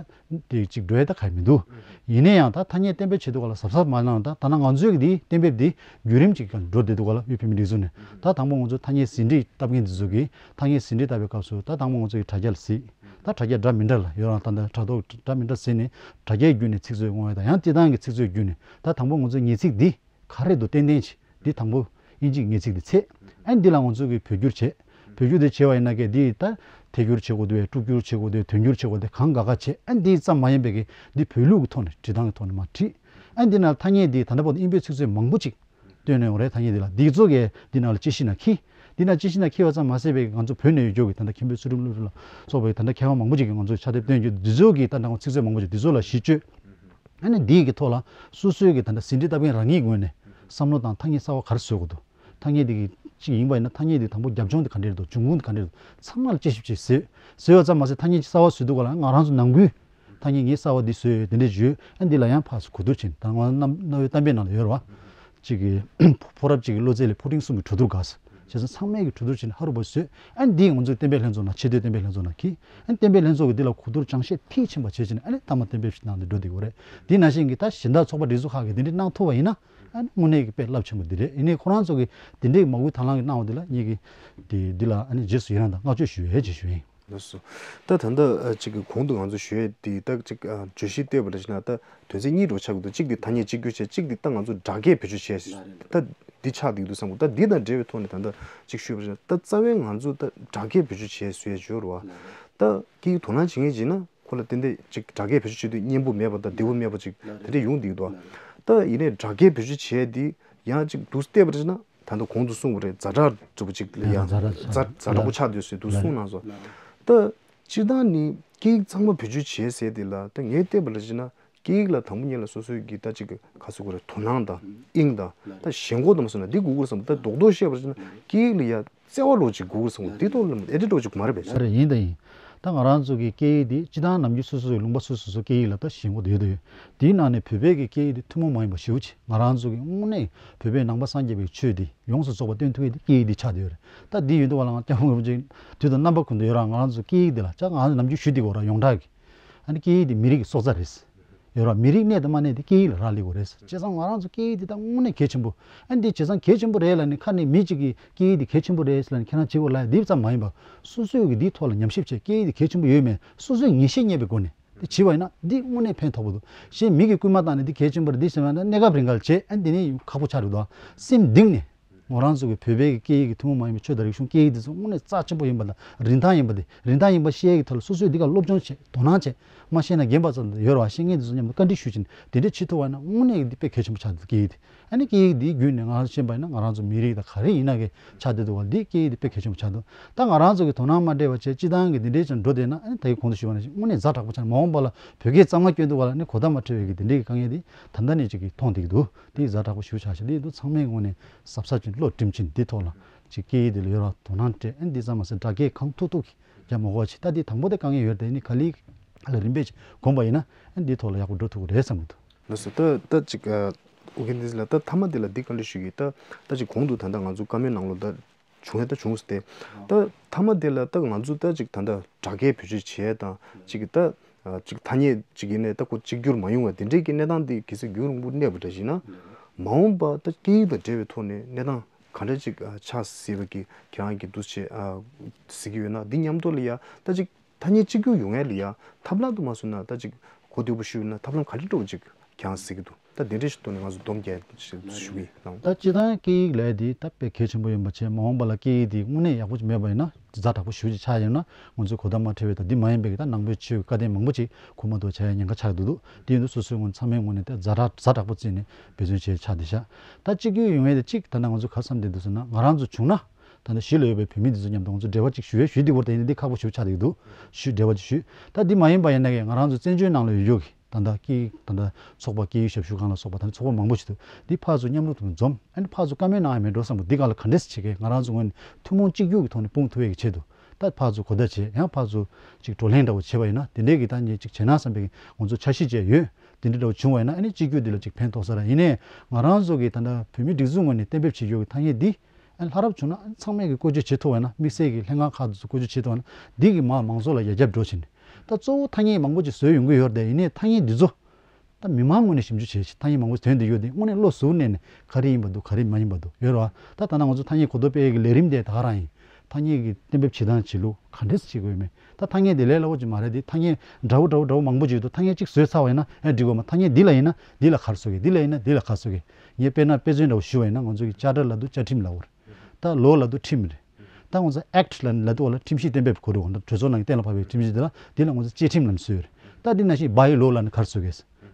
དེ་ཅིག་འགྲོ་ཡ་ད་ག་མི་འདུག་ཡིན་ན་ཡང་ད་ཐ་སྙད་གཏན་འབེབས་བྱེད་དུས་ག་ལ་གཟབ་གཟབ་མ་གནང་། ད་ད་ན་ང་ཚོའི་གི་དེ་གཏན་འབེབས་དེ་བརྒྱུད་རིམ་ཅིག་ག་འགྲོ་བསྡད་འདུག་ག་ལ། དབུས་བོད་མིའི་སྒྲིག་འཛུགས་ནས་ད་དང་པོ་ང་ཚོ་ཐ་སྙད་ཟིན་བྲིས་བཏབ་མཁན་དེ་ཚོ་གིས་ཐ་སྙད་ཟིན་བྲིས་བཏབ་པའི་སྐབས་སུ་ད་དང་པོ་ང་ཚོ་གི་དྲ་རྒྱ་ལ་གཟིགས། ད་དྲ་རྒྱ་འདྲ་མི་འདྲ་ལ་ཡོད་རང་ད་ལྟ་དྲ་ཐོག་འདྲ་མི་འདྲ་གཟིགས་ནས་དྲ་རྒྱའི་བརྒྱུད་ནས་ཚིག་མཛོད་སྔོག་ཡ་དང་ཡང་སྤྱིར་བཏང་གི་ཚིག་མཛོད་བརྒྱུད་ནས་ད་དང་པོ་ང་ཚོའི་ངེས་ཚིག་འདི་ག་རེ་འདུག་ཏན་ཏན་བྱས། འདི་དང་པོ་དབྱིན་ཇིའི་ངེས་ཚིག་འདི་བཙལ། ཨ་ནི་འདི་ལ་ང་ཚོ་གིས་བོད་བསྒྱུར་བྱས། བོད་བསྒྱུར་དེ་བྱས་པ་ཡིན་ན་ཀྱེ་འདི་ད་ཐད་བསྒྱུར་བྱེད་དགོས་འདུག་བས། དཀྲུག་བསྒྱུར་བྱེད་དགོས་འདུག་བས། དོན་བསྒྱུར་བྱེད་དགོས་འདུག་གང་དགའ་དགའ་བྱས། ཨ་ནི་འདི་ཙམ་མ་ཡིན་པའི་གི་འདི་བོད་ལུགས་ཀྱི་ཐོག་ནས་བྲིས་སྟངས་ཀྱི་ཐོག་ནས་མར་བྲིས། ཨ་ནི་འདི་ནང་ཐ་སྙད་འདི་ད་ལྟ་བར་དུ་དབྱིན་བོད་ཚིག་མཛོད་མང་པོ་ཅིག་བཏོན་ནས་ཡོང་རེད། ཐ་སྙད་འདི་ལ་འདི་ཚོ་གས་འདི་ནང་ལ་དཔྱད་ཞིབ་ནང་འཁྱེར། འདི་ནང་དཔྱད་ཞིབ་ནང་འཁྱེར་བ་ཙམ་མ་ཟད་པའི་ང་ཚོ་བོད་ནས་ཡོད་རྒྱུ་གི་ད་ལྟ་མཁན་པོ་ཚུལ་ཁྲིམས་བློ་གྲོས་ལ་སོགས་པའི་ད་ལྟ་མཁས་དབང་མང་པོ་ཅིག་གིས་ང་ཚོ་ཕྱག་དེབ་བཏོན་རྒྱུ་འདི་ཚོ་གི་ད་ལྟ་ང་ཚིག་མཛོད་མང་པོ་ཅིག་འདི་ཚོ་ལ་གཞི་བཅོལ། ཨ་ནི་འདིའི་གི་ཐོག་ལ་སོ་སོའི་གི་ད་ལྟ་ཟིན་བྲིས་བཏབ་མཁན་རང་ཉིད་ངོས་ནས་བསམ་བློ་དང་ཐ་སྙད་གསར་བ་ག་རེ་བཟོ་དགོས་འདུག་ཐ་སྙད་འདི་གི་གཅིག་ཡིན་པ་ཡིན་ན་ཐ་སྙད་འདི་དང་པོ་རྒྱབ་ལྗོངས་འདི་ག་འདྲས་འདུག་འབྱུང་ཁུངས་འདི་ག་འདྲས་འདུག་ཚང་མ་ལ་དཔྱད་ཞིབ་བྱས་བཟོས། བཟོས་པ་ཙམ་མ་ཟད་ཐ་སྙད་གསར་བ་བཟོས་དུས་ག་ལ་ང་རང་ཚོ་ནང་ཁུལ་ཐ་སྙད་ངས་གསར་བ་འདི་བཟོས་ཡོད་དེ་འདྲས་བརྗོད། ཨ་འདི་ལ་ཡང་ཕར་ཚུར་གོ་བསྡུར་བྱས། ད་ང་རྣམ་རྣམ་པའི་གཏམ་དཔེ་ནང་ལ་ཡོད་རེད་བ། གཅིག་གི་ཕོ་རབ་གཅིག་གི་བློ་རྩེ་ལས་ཕོ་ཕྲུག་གསུམ་གྱི་གྲོས་བསྡུར་དགའ་ས། བྱས་ཙང་ཚང་མས་ཀྱི་གྲོས་བསྡུར་བྱས་ནས་ཧ་རུ་བ་བཟོས། ཨ་ནི་འདི་ང་ཚོའི་གཏན་འབེབས་ལྷན་ཚོགས་ནང་ཆེས་མཐོའི་གཏན་འབེབས་ལྷན་ཚོགས་ནང་འཁྱེར། ཨ་ནི་གཏན་འབེབས་ལྷན་ཚོགས་ཀྱིས་འདི་ལ་གོ་བསྡུར་དཔྱད་ཞིབ་མཐིལ་ཕྱིན་པ་བྱས་བྱས་ནས་ཨ་ནི་མཐའ་མ་གཏན་འབེབས་ཤིག་གནང་སྟེ་འགྲོ་བསྡད་ཀྱི་ཡོད་རེད། འདི་ནང་བཞིན་གྱི་ད་གཞན་དག་ཚོགས་པ་སྒྲིག་འཛུགས་ཁག་གིས་འདི་འདྲས་གནང་ཐུབ་པ་ཡིན་ན་ཨ་ནི་དངོས་གནས་ཀྱི་དཔེ་རླབས་ཆེན་པོ་འདི་རེད། ཡིན་ནའི་ཁོ་རང་ཚོ་གིས་འདི་འདྲས་མ་གུ་དང་བླངས་ཀྱིས་གནང་བ་འདི་ལ་ངེད་ཀྱིས་དེ་འདི་ལ་ཨ་ནི་རྗེས་སུ་ཡི་རང་དང་བསྔགས་བརྗོད་ཞུ་ཡས་ཅེས་ཞུ་ཡིན། ལགས་སོ། ད་ད་ལྟ་ཨ་ཅིག་གི་གོང་དུ་ང་ཚོ་ཞུ་ཡས་དེ་ད་ཅིག་ཨ་བརྗོད་གཞི་བལྟས་པ་འདྲ་ཞིག་ན་ད་དོན་ཚན་གཉིས་འགྲོ་ཆགས་ཀྱི་འདུག་གཅིག་དེ་ཐ་སྙད་གཅིག་གྱུར་བྱས། གཅིག་དེ་ད་ང་ཚོ་སྦྲགས་སྐད་བེད་སྤྱོད་བྱས་ད་འདི་ཆགས་བསྡད་ཀྱི་འདུག་བསམ་གི། ད་འདི་དང་འབྲེལ་བའི་ཐོག་ནས་ད་ལྟ་ཅིག་ཞུས་པ་འདྲ་ཞིག་ན་ད་རྩ་བའི་ང་ཚོ་ད་སྦྲགས་སྐད་བེད་སྤྱོད་བྱས་བཟོས་ཡས་བྱོས་ར་བ། ད་སྐད་ཡིག་དོ་སྣང་བྱེད་མཁན་བྱས་ན་ཁོ་ལ་ཏན་ཏན་ཅིག་སྦྲགས་སྐད་བེད་སྤྱོད་བྱེད་དུས་སྙན་པོ་མེད་པ་དང་བདེ་པོ་མེད་པ་ཅིག་དེ་འདྲ་ཡོང་བསྡད་ཀྱི་འདུག་ད་ཡིན་ནའི་སྦྲགས་སྐད་བེད་སྤྱོད་བྱས་དེ་ཡང་ཅིག་འདུག་བལྟས་པ་འདྲ་ཞིག་ན། ད་ལྟ་གོང་དུ་གསུངས་པ་རེད། ཛ་དྲག་འདྲ་པོ་ཅིག་ལ་ཡང་ཛ་དྲག་ཛ་དྲག་པོ་ཆགས་སྡོད་ཟེར་འདུག་གསུངས་གནང་སོང་། ད་སྤྱིར་བཏང་ནི་སྐད་ཡིག་ཚང་མ་བེད་སྤྱོད་བྱས་ཟེར་དེ་ལ་ད་ངས་བལྟས་པ་ལ་བྱས་ན་སྐད་ཡིག་ལ་དང་པོ་ཉིད་ལ་སོ་སོའི་གི་ད་ཅིག་གི་ག་ཟེར་དགོས་རེད། དོ་སྣང་དང་དབྱིངས་དང་ད་ཞེན་ཁོག་དང་མ་སོང་ན་འདི་དགོས་ཀྱི་རེད་བསམ། ད་རྡོག་རྡོག་བཤད་པ་ལ་བྱས་ན་སྐད་ཡིག་ལ་ཡ་བརྩེ་བ་འདྲ་པོ་ཅིག་དགོས་ཀྱི་རེད་བསམ། འདི་ཐོག་ལ་ཨེ་འདྲ་འདྲ་པོ་ཅིག་མ་རེད་པས། རེད། ཡིན་དང་ཡིན། ད་ང་རང་ཚོ་གི་སྐད་ཡིག་འདི་སྤྱིར་བཏང་ནམ་རྒྱུན་སོ་སོ་སོའི་ལུང་པ་སོ་སོ་སོ་སྐད་ཡིག་ལ་ད་ཞེན་ཁོག་ཡོད་དོ་ཡོད། དེའི་ནང་ནས་བོད་པའི་གི་སྐད་ཡིག་འདི་ཐུན་མོང་མ་ཡིན་པ་ཞེ་པོ་ཅིག་ང་རང་ཚོ་གི་དངོས་གནས་བོད་པའི་ནང་པ་སངས་རྒྱས་པའི་ཆོས་འདི་ཡོངས་སུ་རྫོགས་པ་སྟོན་ཐུབ་ཡས་དེ་སྐད་ཡིག་འདི་ཆགས་བསྡད་ཡོད་རེད། ད་འདི་ཡོད་དུས་བ་ལ་ང་སྐྱབས་མགོན་རིན་པོ་ཆེ་དུས་དང་རྣམ་པ་ཀུན་ཏུ་ཡོད་ར། ང་རང་ཚོ་སྐད་ཡིག་འདི་ལ་ཅག་ང་ནམ་རྒྱུན་ཞུ་འདི་གོ་ར་ཡོངས་གྲགས་ཀྱི། ཨ་ནི་སྐད་ཡིག་འདི་མི་རིགས་ཀྱི་སྲོག་རྩ་རེད། ཡོད་ར། མི་རིགས་གནས་དང་མ་གནས་དེ་སྐད་ཡིག་ལ་རག་ལས་དགོས་རེད། བྱས་ཙང་ང་རང་ཚོ་སྐད་ཡིག་འདི་ད་དངོས་གནས་གལ་ཆེན་པོ། ཨ་ནི་འདི་བྱས་ཙང་གལ་ཆེན་པོ་རེད་ལབ་ནས་ཁ་ནས་མི་གཅིག་གིས་སྐད་ཡིག་འདི་གལ་ཆེན་པོ་རེད་ལབ་ནས་ཁྱེད་རང་བྱེད་དགོས་ལབ་ཡ་འདི་ཙམ་མ་ཡིན་པར་སོ་སོས་ཀྱི་འདིའི་ཐོག་ལ་ཉམས་ཞིབ་བྱས། སྐད་ཡིག་འདི་གལ་ཆེན་པོ་ཡོད་མེད་སོ་སོས་ངེས་ཤེས་རྙེད་པའི་སྒོ་ནས། དེ་བྱས་པ་ཡིན་ན་འདི་དངོས་གནས་ཕན་ཐོགས་པོ་འདུག་གཞན་མི་གིས་སྐུལ་མ་བཏང་ནས་འདི་གལ་ཆེན་པོ་རེད་འདི་ཟེར་བ་ཡིན་ན་གནས་སྐབས་རིང་ག་ལ་བྱས། ཨ་ནི་འདི་ནས་ཁག་པོ་ཆགས་རེད་འདུག་སེམས་གཏིང་ནས་ང་རང་ཚོ་གི་བོད་པའི་གི་སྐད་ཡིག་གི་ཐུན་མོང་མ་ཡིན་པའི་ཆོས་དང་རིག་གཞུང་སྐད་ཡིག་འདི་ཚོ་དངོས་གནས་རྩ་ཆེན་པོ་ཡིན་པ་དང་རིན་ཐང་ཡིན་པ་དེ་རིན་ཐང་ཡིན་པ་ཤེས་ཡ་གི་ཐོག་ལ་སོ་སོས་འདི་ག་སློབ་སྦྱོང་བྱས་དོ་སྣང་བྱས། མ་ཤེས་ན་རྒན་པ་ཚོ་ཡོད་རེད་བ། ཤེས་མཁན་དེ་ཚོ་མཉམ་དུ་བཀའ་འདྲི་ཞུས་བྱས་ནས་དེ་འདྲས་བྱེད་ཐུབ་པ་ཡིན་ན་དངོས་གནས་ཀྱི་འདི་དཔེ་གལ་ཆེན་པོ་ཆགས་འདུག་སྐད་ཡིག་དེ། ཨ་ནི་སྐད་ཡིག་འདིའི་བརྒྱུད་ནས་ང་རང་ཤེས་པ་ཡིན་ན་ང་རང་ཚོ་མི་རིགས་དང་ག་རེ་ཡིན་ན་གི་ཆགས་བསྡད་འདུག་བ། འདི་སྐད་ཡིག་འདི་དཔེ་གལ་ཆེན་པོ་ཆགས་འདུག་ད་ང་རང་ཚོ་གི་དོ་སྣང་མ་སྤྲད་པ་བྱས་སྤྱི་བཏང་གི་འདི་འདྲའི་ཅིག་འགྲོ་བསྡད་ན་ཨ་ནི་ད་གིན་གོང་དུ་ཞུས་པ་ནང་བཞིན་དངོས་གནས་ཛ་དྲག་པོ་ཆགས་ནས་མ་འོངས་པ་ལ་བོད་སྐད་གཙང་མ་སྐྱོན་འདུག་བ་ལ་ནི་གོ་བརྡ་མ་འཕྲོད་པའི་གི་འདི་འདྲའི་གི་དཀའ་ངལ་འདི་ད་ལྟ་ནས་ཅིག་གི་མཐོང་བསྡད་ཀྱི་འདུག་འདི་ཛ་དྲག་པོ་ཞེ་པོ་ཆགས་ཤག་འདི་འདུག་ཚང་མས་དངོས་གནས་གཟབ་གཟབ་བྱས་ནས་བློ་སྒྲིམ་བྱས་ནས་འདི་ཐོག་ལ་ཅིག་སྐད་ཡིག་འདི་ལ་ཡོད་ར་དོ་སྣང་སྤྲད། ཨ་ནི་འདི་ཙམ་མ་ཟད་སྦྲགས་སྐད་གང་ཐུབ་ཐུབ་ཀྱིས་རྒྱ་མ་གོ་བ་བྱེད། ད་འདི་དང་པོ་དེ་དཀའ་ངལ་ཡོད་རེད། དེ་ནི་ག་ལེར་ཨ་ལ་རིམ་པས་ཅིག་གོམས་པ་ཡིན་ན་ཨ་ནི་འདི་ཐོག་ལ་ཡག་པོ་འགྲོ་ཐུབ་ཀྱི་རེད་བསམ་གྱི་འདུག་ལགས་སོ། ད་ད་ཅིག་ཨ་ཨོ་རྒྱན་བསྟན་འཛིན་ལགས། ད་མཐའ་མ་འདི་ལ་འདི་བཀའ་འདྲི་ཞུ་གི། ད་ད་ཅིག་གོང་དུ་ད་ལྟ་ང་ཚོ་བཀའ་མོལ་ནང་ལོགས་ད་ བྱུང་ཡ་ད་བྱུང་སྟེ། ད་མཐའ་མ་དེ་ལ་ད་ང་ཚོ་ད་ཅིག་ད་ལྟ་དྲ་རྒྱའི་བེད་སྤྱོད་བྱེད་ཡ་དང་ཅིག་ད་ཅིག་ཐ་སྙད་ཅིག་ཡིན་ནའི་ད་ཁོ་གཅིག་གྱུར་མ་ཡོང་བ་དེ་འདྲའི་གི་གནས་སྟངས་དེ་གལ་སྲིད་རྒྱུན་རིང་པོ་གནས་པ་འདྲ་ཞིག་ན། མ་འོངས་པ་ད་སྐད་ཡིག་དང་འབྲེལ་བའི་ཐོག་ནས་གནས་སྟངས་ག་འདྲ་ཅིག་ཆགས་སྲིད་པ་གི་ཁྱེད་རང་གི་འདུ་བྱེད་གཟིགས་ཀྱི་ཡོད་ན། འདི་མཉམ་དུ་ལ་ཡ་ད་ཅིག་ཐ་སྙད་གཅིག་གྱུར་ཡོང་ཡ་ལ་ཡ་ཐབས་ལམ་དུ་མ་སོང་ན་ད་ཅིག་གོ་བདེ་པོ་ཞུས་ན་ཐབས་ལམ་ག་འདྲ་འདྲ་བོ་ཅིག་ཁྱེད་རང་གཟིགས་ཀྱི་འདུག་ད་དེ་འདྲའི་ཞིག་ཐོག་ནས་ང་ཚོ་སྡོམ་རྒྱག་ཞུ་གི་ཡིན། ད་སྤྱིར་བཏང་སྐད་ཡིག་ལས་དེ་ད་དཔེ་གལ་ཆེན་པོ་ཡིན་པ་བྱས། མ་འོངས་པ་ལ་སྐད་ཡིག་དེ་དངོས་གནས་ཡག་པོ་ཅིག་མེད་པ་ཡིན་ན། ཛ་དྲག་པོ་ཞེ་པོ་ཅིག་ཆགས་ཡོད་ན། ང་ཚོས་གོ་བརྡ་མ་འཕྲོད་པའི་ད་འདི་མ་ཡིན་པའི་གི་ད་ནང་པའི་ཆོས་ཀྱི་བཀའ་བསྟན་མང་པོ་ཅིག་གོ་མ་ཐུབ་བྱ་ཡ་ཉེན་ཁ་ཆགས་འདུག་འདུག་དེ་ཡིན་དུས་སོ་སོའི་ངོས་ཚང་མའི་ངོས་ནས་ད་ཛ་དྲག་ཛ་དྲག་པོ་བརྩིས་ནས་འབད་བརྩོན་བྱས་ཆགས་བསྡད་ཤག་ད་གཅིག་གྱུར་ཡོང་ཡས་དེ་གཅིག་ད་ལྟ་ང་ཚོ་ག་བསམ་བསྡད་འདུག་ཟེར་ན། ང་རང་ཚོ་བྱུང་ན་ད་ལྟ་གཞིས་ལ་ཡོད་པའི་བོད་མི་འདི་ཚོ་མཉམ་དུ་ང་ཚོ་འབྲེལ་བ་ཅིག་ཞུ་ཡས་ཞུས་འདི་བར་དེ་ཡིན་ན་འདི་ཁག་པོ་ཞེ་པོ་ཆགས་བསྡད་འདུག་ཞུས་འབྲེལ་བ་ཅིག་ཞུས། ད་འདི་མ་ཡིན་པ་ཡིན་ན་གི་ང་རང་ཚོ་བཙན་བྱོལ་ནང་ལ་ཡོད་ཡོད་གི་ད་ལྟ་སྐད་ཡིག་ད་ལྟ་ཚོགས་པ་སྐད་ཡིག་ཞབས་ཞུ་ཁང་ལ་སོགས་པ་ད་ལྟ་ཚོགས་པ་མང་པོ་ཞིག་འདུག་འདི་ཕར་ཚུར་མཉམ་རུབ་ཏུ་འཛོམས། ཨ་ནི་ཕར་ཚུར་བཀའ་མོལ་གནང་ཡ་མེད་འགྲོ་བསམ་པ། འདི་ག་ལ་ག་འདྲས་བྱེད་ཀྱི། ང་རང་ཚོ་ངོས་ནས་ཐུན་མོང་གཅིག་གྱུར་གྱི་ཐོག་ནས་སྤུངས་ཐུབ་ཡས་ཀྱི་ཆེད་དུ་ད་ཕར་ཚུར་གོ་བརྡ་བྱས། ཡང་ཕར་ཚུར་ཅིག་བགྲོ་གླེང་འདྲ་བོ་བྱས་པ་ཡིན་ན། དེ་འདྲས་ཀྱི་ད་ངས་ཅིག་བྱས་ན་བསམ་པའི་ང་ཚོ་འཆར་གཞི་བཅས་ཡོད། དེ་འདྲས་འདྲ་བོ་བྱུང་བ་ཡིན་ན་ཨ་ནི་གཅིག་གྱུར་འདི་ལ་ཅིག་ཕན་ཐོགས་ས་རེད། ཡིན་ནའི་ང་རང་ཚོ་གི་ད་ལྟ་བོད་མིའི་སྒྲིག་འཛུགས་ངོས་ནས་གཏན་འབེབས་བྱེད་ཡོད་ཀྱི་ཐ་སྙད་འདི། ཨ་ནི་ལྷ་རབ་བྱུང་ན་ཨ་ནི་ཚང་མས་ཀྱི་བཀོལ་སྤྱོད་བྱེད་ཐུབ་པ་ཡིན་ན། དམིགས་བསལ་གྱི་ལྷན་ཁང་ཁག་དེ་ཚོ་བཀོལ་སྤྱོད་བྱེད་ཐུབ་པ་ཡིན་ན། འདི་གི་མར་མང་ཚོགས་ལ་ཡར་རྒྱས་འགྲོ་བྱས་ནས། ད་གཙོ་བོ་ཐ་སྙད་མང་པོ་ཅིག་བཟོས་ཡོང་གི་ཡོད་རེད་དེ། ཡིན་ནའི་ཐ་སྙད་འདི་ཚོ་ད་མི་མང་ངོས་ནས་ཞིབ་འཇུག་བྱས་ཤིང་། ཐ་སྙད་མང་པོ་ཐོན་བསྡད་ཡོད་དེ་དངོས་གནས་བློ་གཟུ་བོ་གནས་ནས་ག་རེ་ཡིན་པ་འདུག་ག་རེ་མ་ཡིན་པ་འདུག་ཡོད་རེད་བ། ད་ད་ལྟ་ང་ཚོ་ཐ་སྙད་གོ་རྟོགས་སྤེལ་ཡས་ཀྱི་ལས་རིམ་དེ་ད་ག་རང་ཡིན། ཐ་སྙད་ཀྱི་གཏན་འབེབས་བྱེད་སྟངས་བྱེད་ལུགས་ག་འདྲས་བྱེད་དགོས་མེད། ད་ཐ་སྙད་དེ་ལས་སླ་པོ་ཅིག་མ་རེད་དེ། ཐ་སྙད་འདྲ་བོ་འདྲ་བོ་འདྲ་བོ་མང་པོ་ཅིག་ཡོད་དོ། ཐ་སྙད་གཅིག་བཟོས་ཚར་བ་ཡིན་ན་ཨེ་འགྲིག་གོ་མ། ཐ་སྙད་འདི་ལ་ཡིན་ན་འདི་ལ་ག་རེ་བཟོ་གི། འདི་ལ་ཡིན་ན་འདི་ལ་ག་རེ་བཟོ་གི། ངས་དཔེར་ན་དཔེ་མཚོན་འདྲ་བོ་ཞུ་བ་ཡིན་ན། ང་ཚོ་གི་དཔྱ་ཁྲལ་ལབ་དུས་བཅའ་ཁྲིམས་ལབ་པ་རེད། ད་ལོ་ལབ་དུས་ཁྲིམས་རེད། ད་ང་ཚོ་ཨེཀྚ་ལབ་ལབ་དུས་འོ་ལ་ཁྲིམས་གཞི་གཏན་འབེབས་གོ་རེད་བ། ད་གྲོས་ཚོགས་ནང་གི་གཏན་ལ་ཕབ་པའི་ཁྲིམས་གཞི་དེ་ལ། དེ་ལ་ང་ཚོ་བཅའ་ཁྲིམས་ལབ་ནས་བཟོས་ཡོད་རེད། ད་དེ་ནང་བཞིན་བྷའི་ལོ་ལབ་ནས་ག་རེ་བཟོ་གི།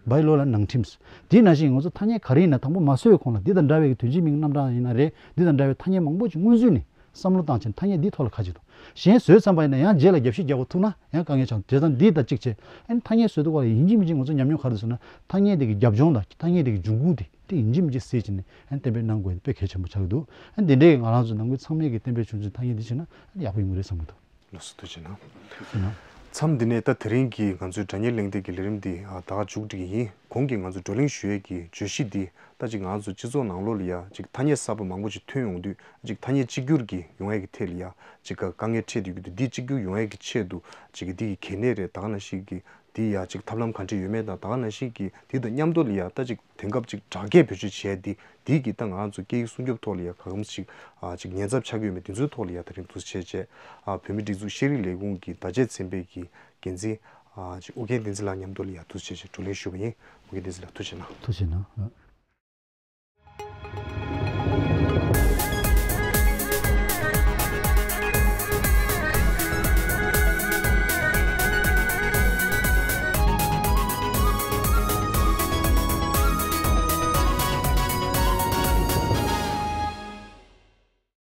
བྷའི་ལོ་ལབ་ནང་ཁྲིམས། དེ་ནང་བཞིན་ང་ཚོ་ཐ་སྙད་ག་རེ་ཡིན་ན་དང་པོ་མ་བཟོས་པའི་གོང་ལ་འདི་དང་འདྲ་བའི་གི་དོན་སྤྱི་མིང་རྣམ་གྲངས་ཡིན་ན་རེད། འདི་དང་འདྲ་བའི་ཐ་སྙད་མང་པོ་ཅིག་སྔོན་ཚུད་ནས་བསམ་བློ་བཏང་བྱས་ནས་ཐ་སྙད་འདིའི་ཐོག་ལ་ཁ་ཅིག་འདུག་གཞན་བཟོས་ཚར་བ་ཡིན་ན་ཡང་རྗེས་ལ་རྒྱབ་བཤིག་རྒྱག་དགོས་ཐུག་ན་ཡང་དཀའ་ངལ་ཆགས་འདུག་བྱས་ཙང་འདི་དང་གཅིག་བྱས། ཨ་ནི་ཐ་སྙད་བཟོས་དུས་སྐབས་ལ་ཡིན་གཅིག་མིན་གཅིག་ང་ཚོ་ཉམས་མྱོང་ག་རེ་ཟེར་ན། ཐ་སྙད་དེ་གི་རྒྱབ་ལྗོངས་དང་ཐ་སྙད་དེ་གི་འབྱུང་ཁུངས་དེ་དེ་ཡིན་གཅིག་མིན་གཅིག་གཟིགས་བྱས་ནས་ཨ་ནི་གཏན་འབེབས་གནང་དགོས་དཔེ་གལ་ཆེན་པོ་ཆགས་ཀྱི་འདུག་ཨ་ནི་དེ་འདྲའི་ང་རང་ཚོ་ནང་ཁུལ་ཚང་མས་ཀྱི་གཏན་འབེབས་བྱུང་ཚུལ་ཐ་སྙད་འདི་བྱས་ན་ཨ་ནི་ཡག་པོ་ཡོང་གི་རེད་བསམ་གྱི་འདུག་ལགས་སོ། ཐུགས་རྗེ་གནང་། ཐུགས་རྗེ་གནང་། མཚམས་འདི་ནས་ད་དེ་རིང་གི་ང་ཚོའི་དྲ་བརྙན་གླེང་སྟེགས་ཀྱི་ལས་རིམ་འདི་ཨ་ད་ག་མཇུག་སྒྲིལ་གྱི་ཡིན། གོང་གི་ང་ཚོ་བགྲོ་གླེང་ཞུ་ཡས་ཀྱི་བརྗོད་གཞི་འདི་ད་ཅིག་ང་ཚོ་སྤྱི་ཚོགས་ནང་ལོགས་ལ་ཡ་ཅིག་ཐ་སྙད་གསར་པ་མང་པོ་ཅིག་ཐོན་ཡོང་དུས་ཅིག་ཐ་སྙད་གཅིག་གྱུར་གྱི་ཡོང་ཡས་ཀྱི་ཐད་ལ་ཡ་ཅིག་དཀའ་ངལ་འཕྲད་བསྡད་ཀྱི་འདུག་འདི་གཅིག་གྱུར་ཡོང་ཡས་ཀྱི་ཆེད་དུ་ཅིག་འདི་གི་གལ་གནད་རེད། ད་ག་ནང་བཞིན་གྱི་འདི་ཡ་ཅིག་ཐབས་ལམ་ག་འདྲ་ཡོད་མེད་དང་། ད་ག་ནང་བཞིན་གྱི་འདི་དང་མཉམ་དུ་ལ་ཡ་ད་ཅིག་དེང་སྐབས་ཅིག་དྲ་རྒྱའི་བེད་སྤྱོད་བྱས་འདི་འདི་གི་ད་ང་ཚོ་སྐད་ཡིག་སྲུང་སྐྱོབ་ཐོག་ལ་ཡ་ག་གམ་ཞིག་ཨ་ཅིག་ཉེན་ཚབས་ཆགས་ཀྱི་ཡོད་མེད་འདི་ཚོའི་ཐོག་ལ་ཡ་དེ་རིང་འདུག་སེ་བྱས་བྱས་ཨ་བོད་མིའི་སྒྲིག་འཛུགས་ཤེས་རིག་ལས་ཁུངས་ཀྱི་བརྡ་ཆད་ཚན་པའི་གི་འགན་འཛིན་ཨ་ཅིག་ཨོ་རྒྱན་བསྟན་འཛིན་ལགས་མཉམ་དུ་ལ་ཡ་འདུག་སེ་བྱས་བྱས་བགྲོ་གླེང་ཞུས་པ་ཡིན། ཨོ་རྒྱན་བསྟན་འཛིན་ལགས་ཐུགས་རྗེ་གནང་། ཐུགས་རྗེ་གནང་།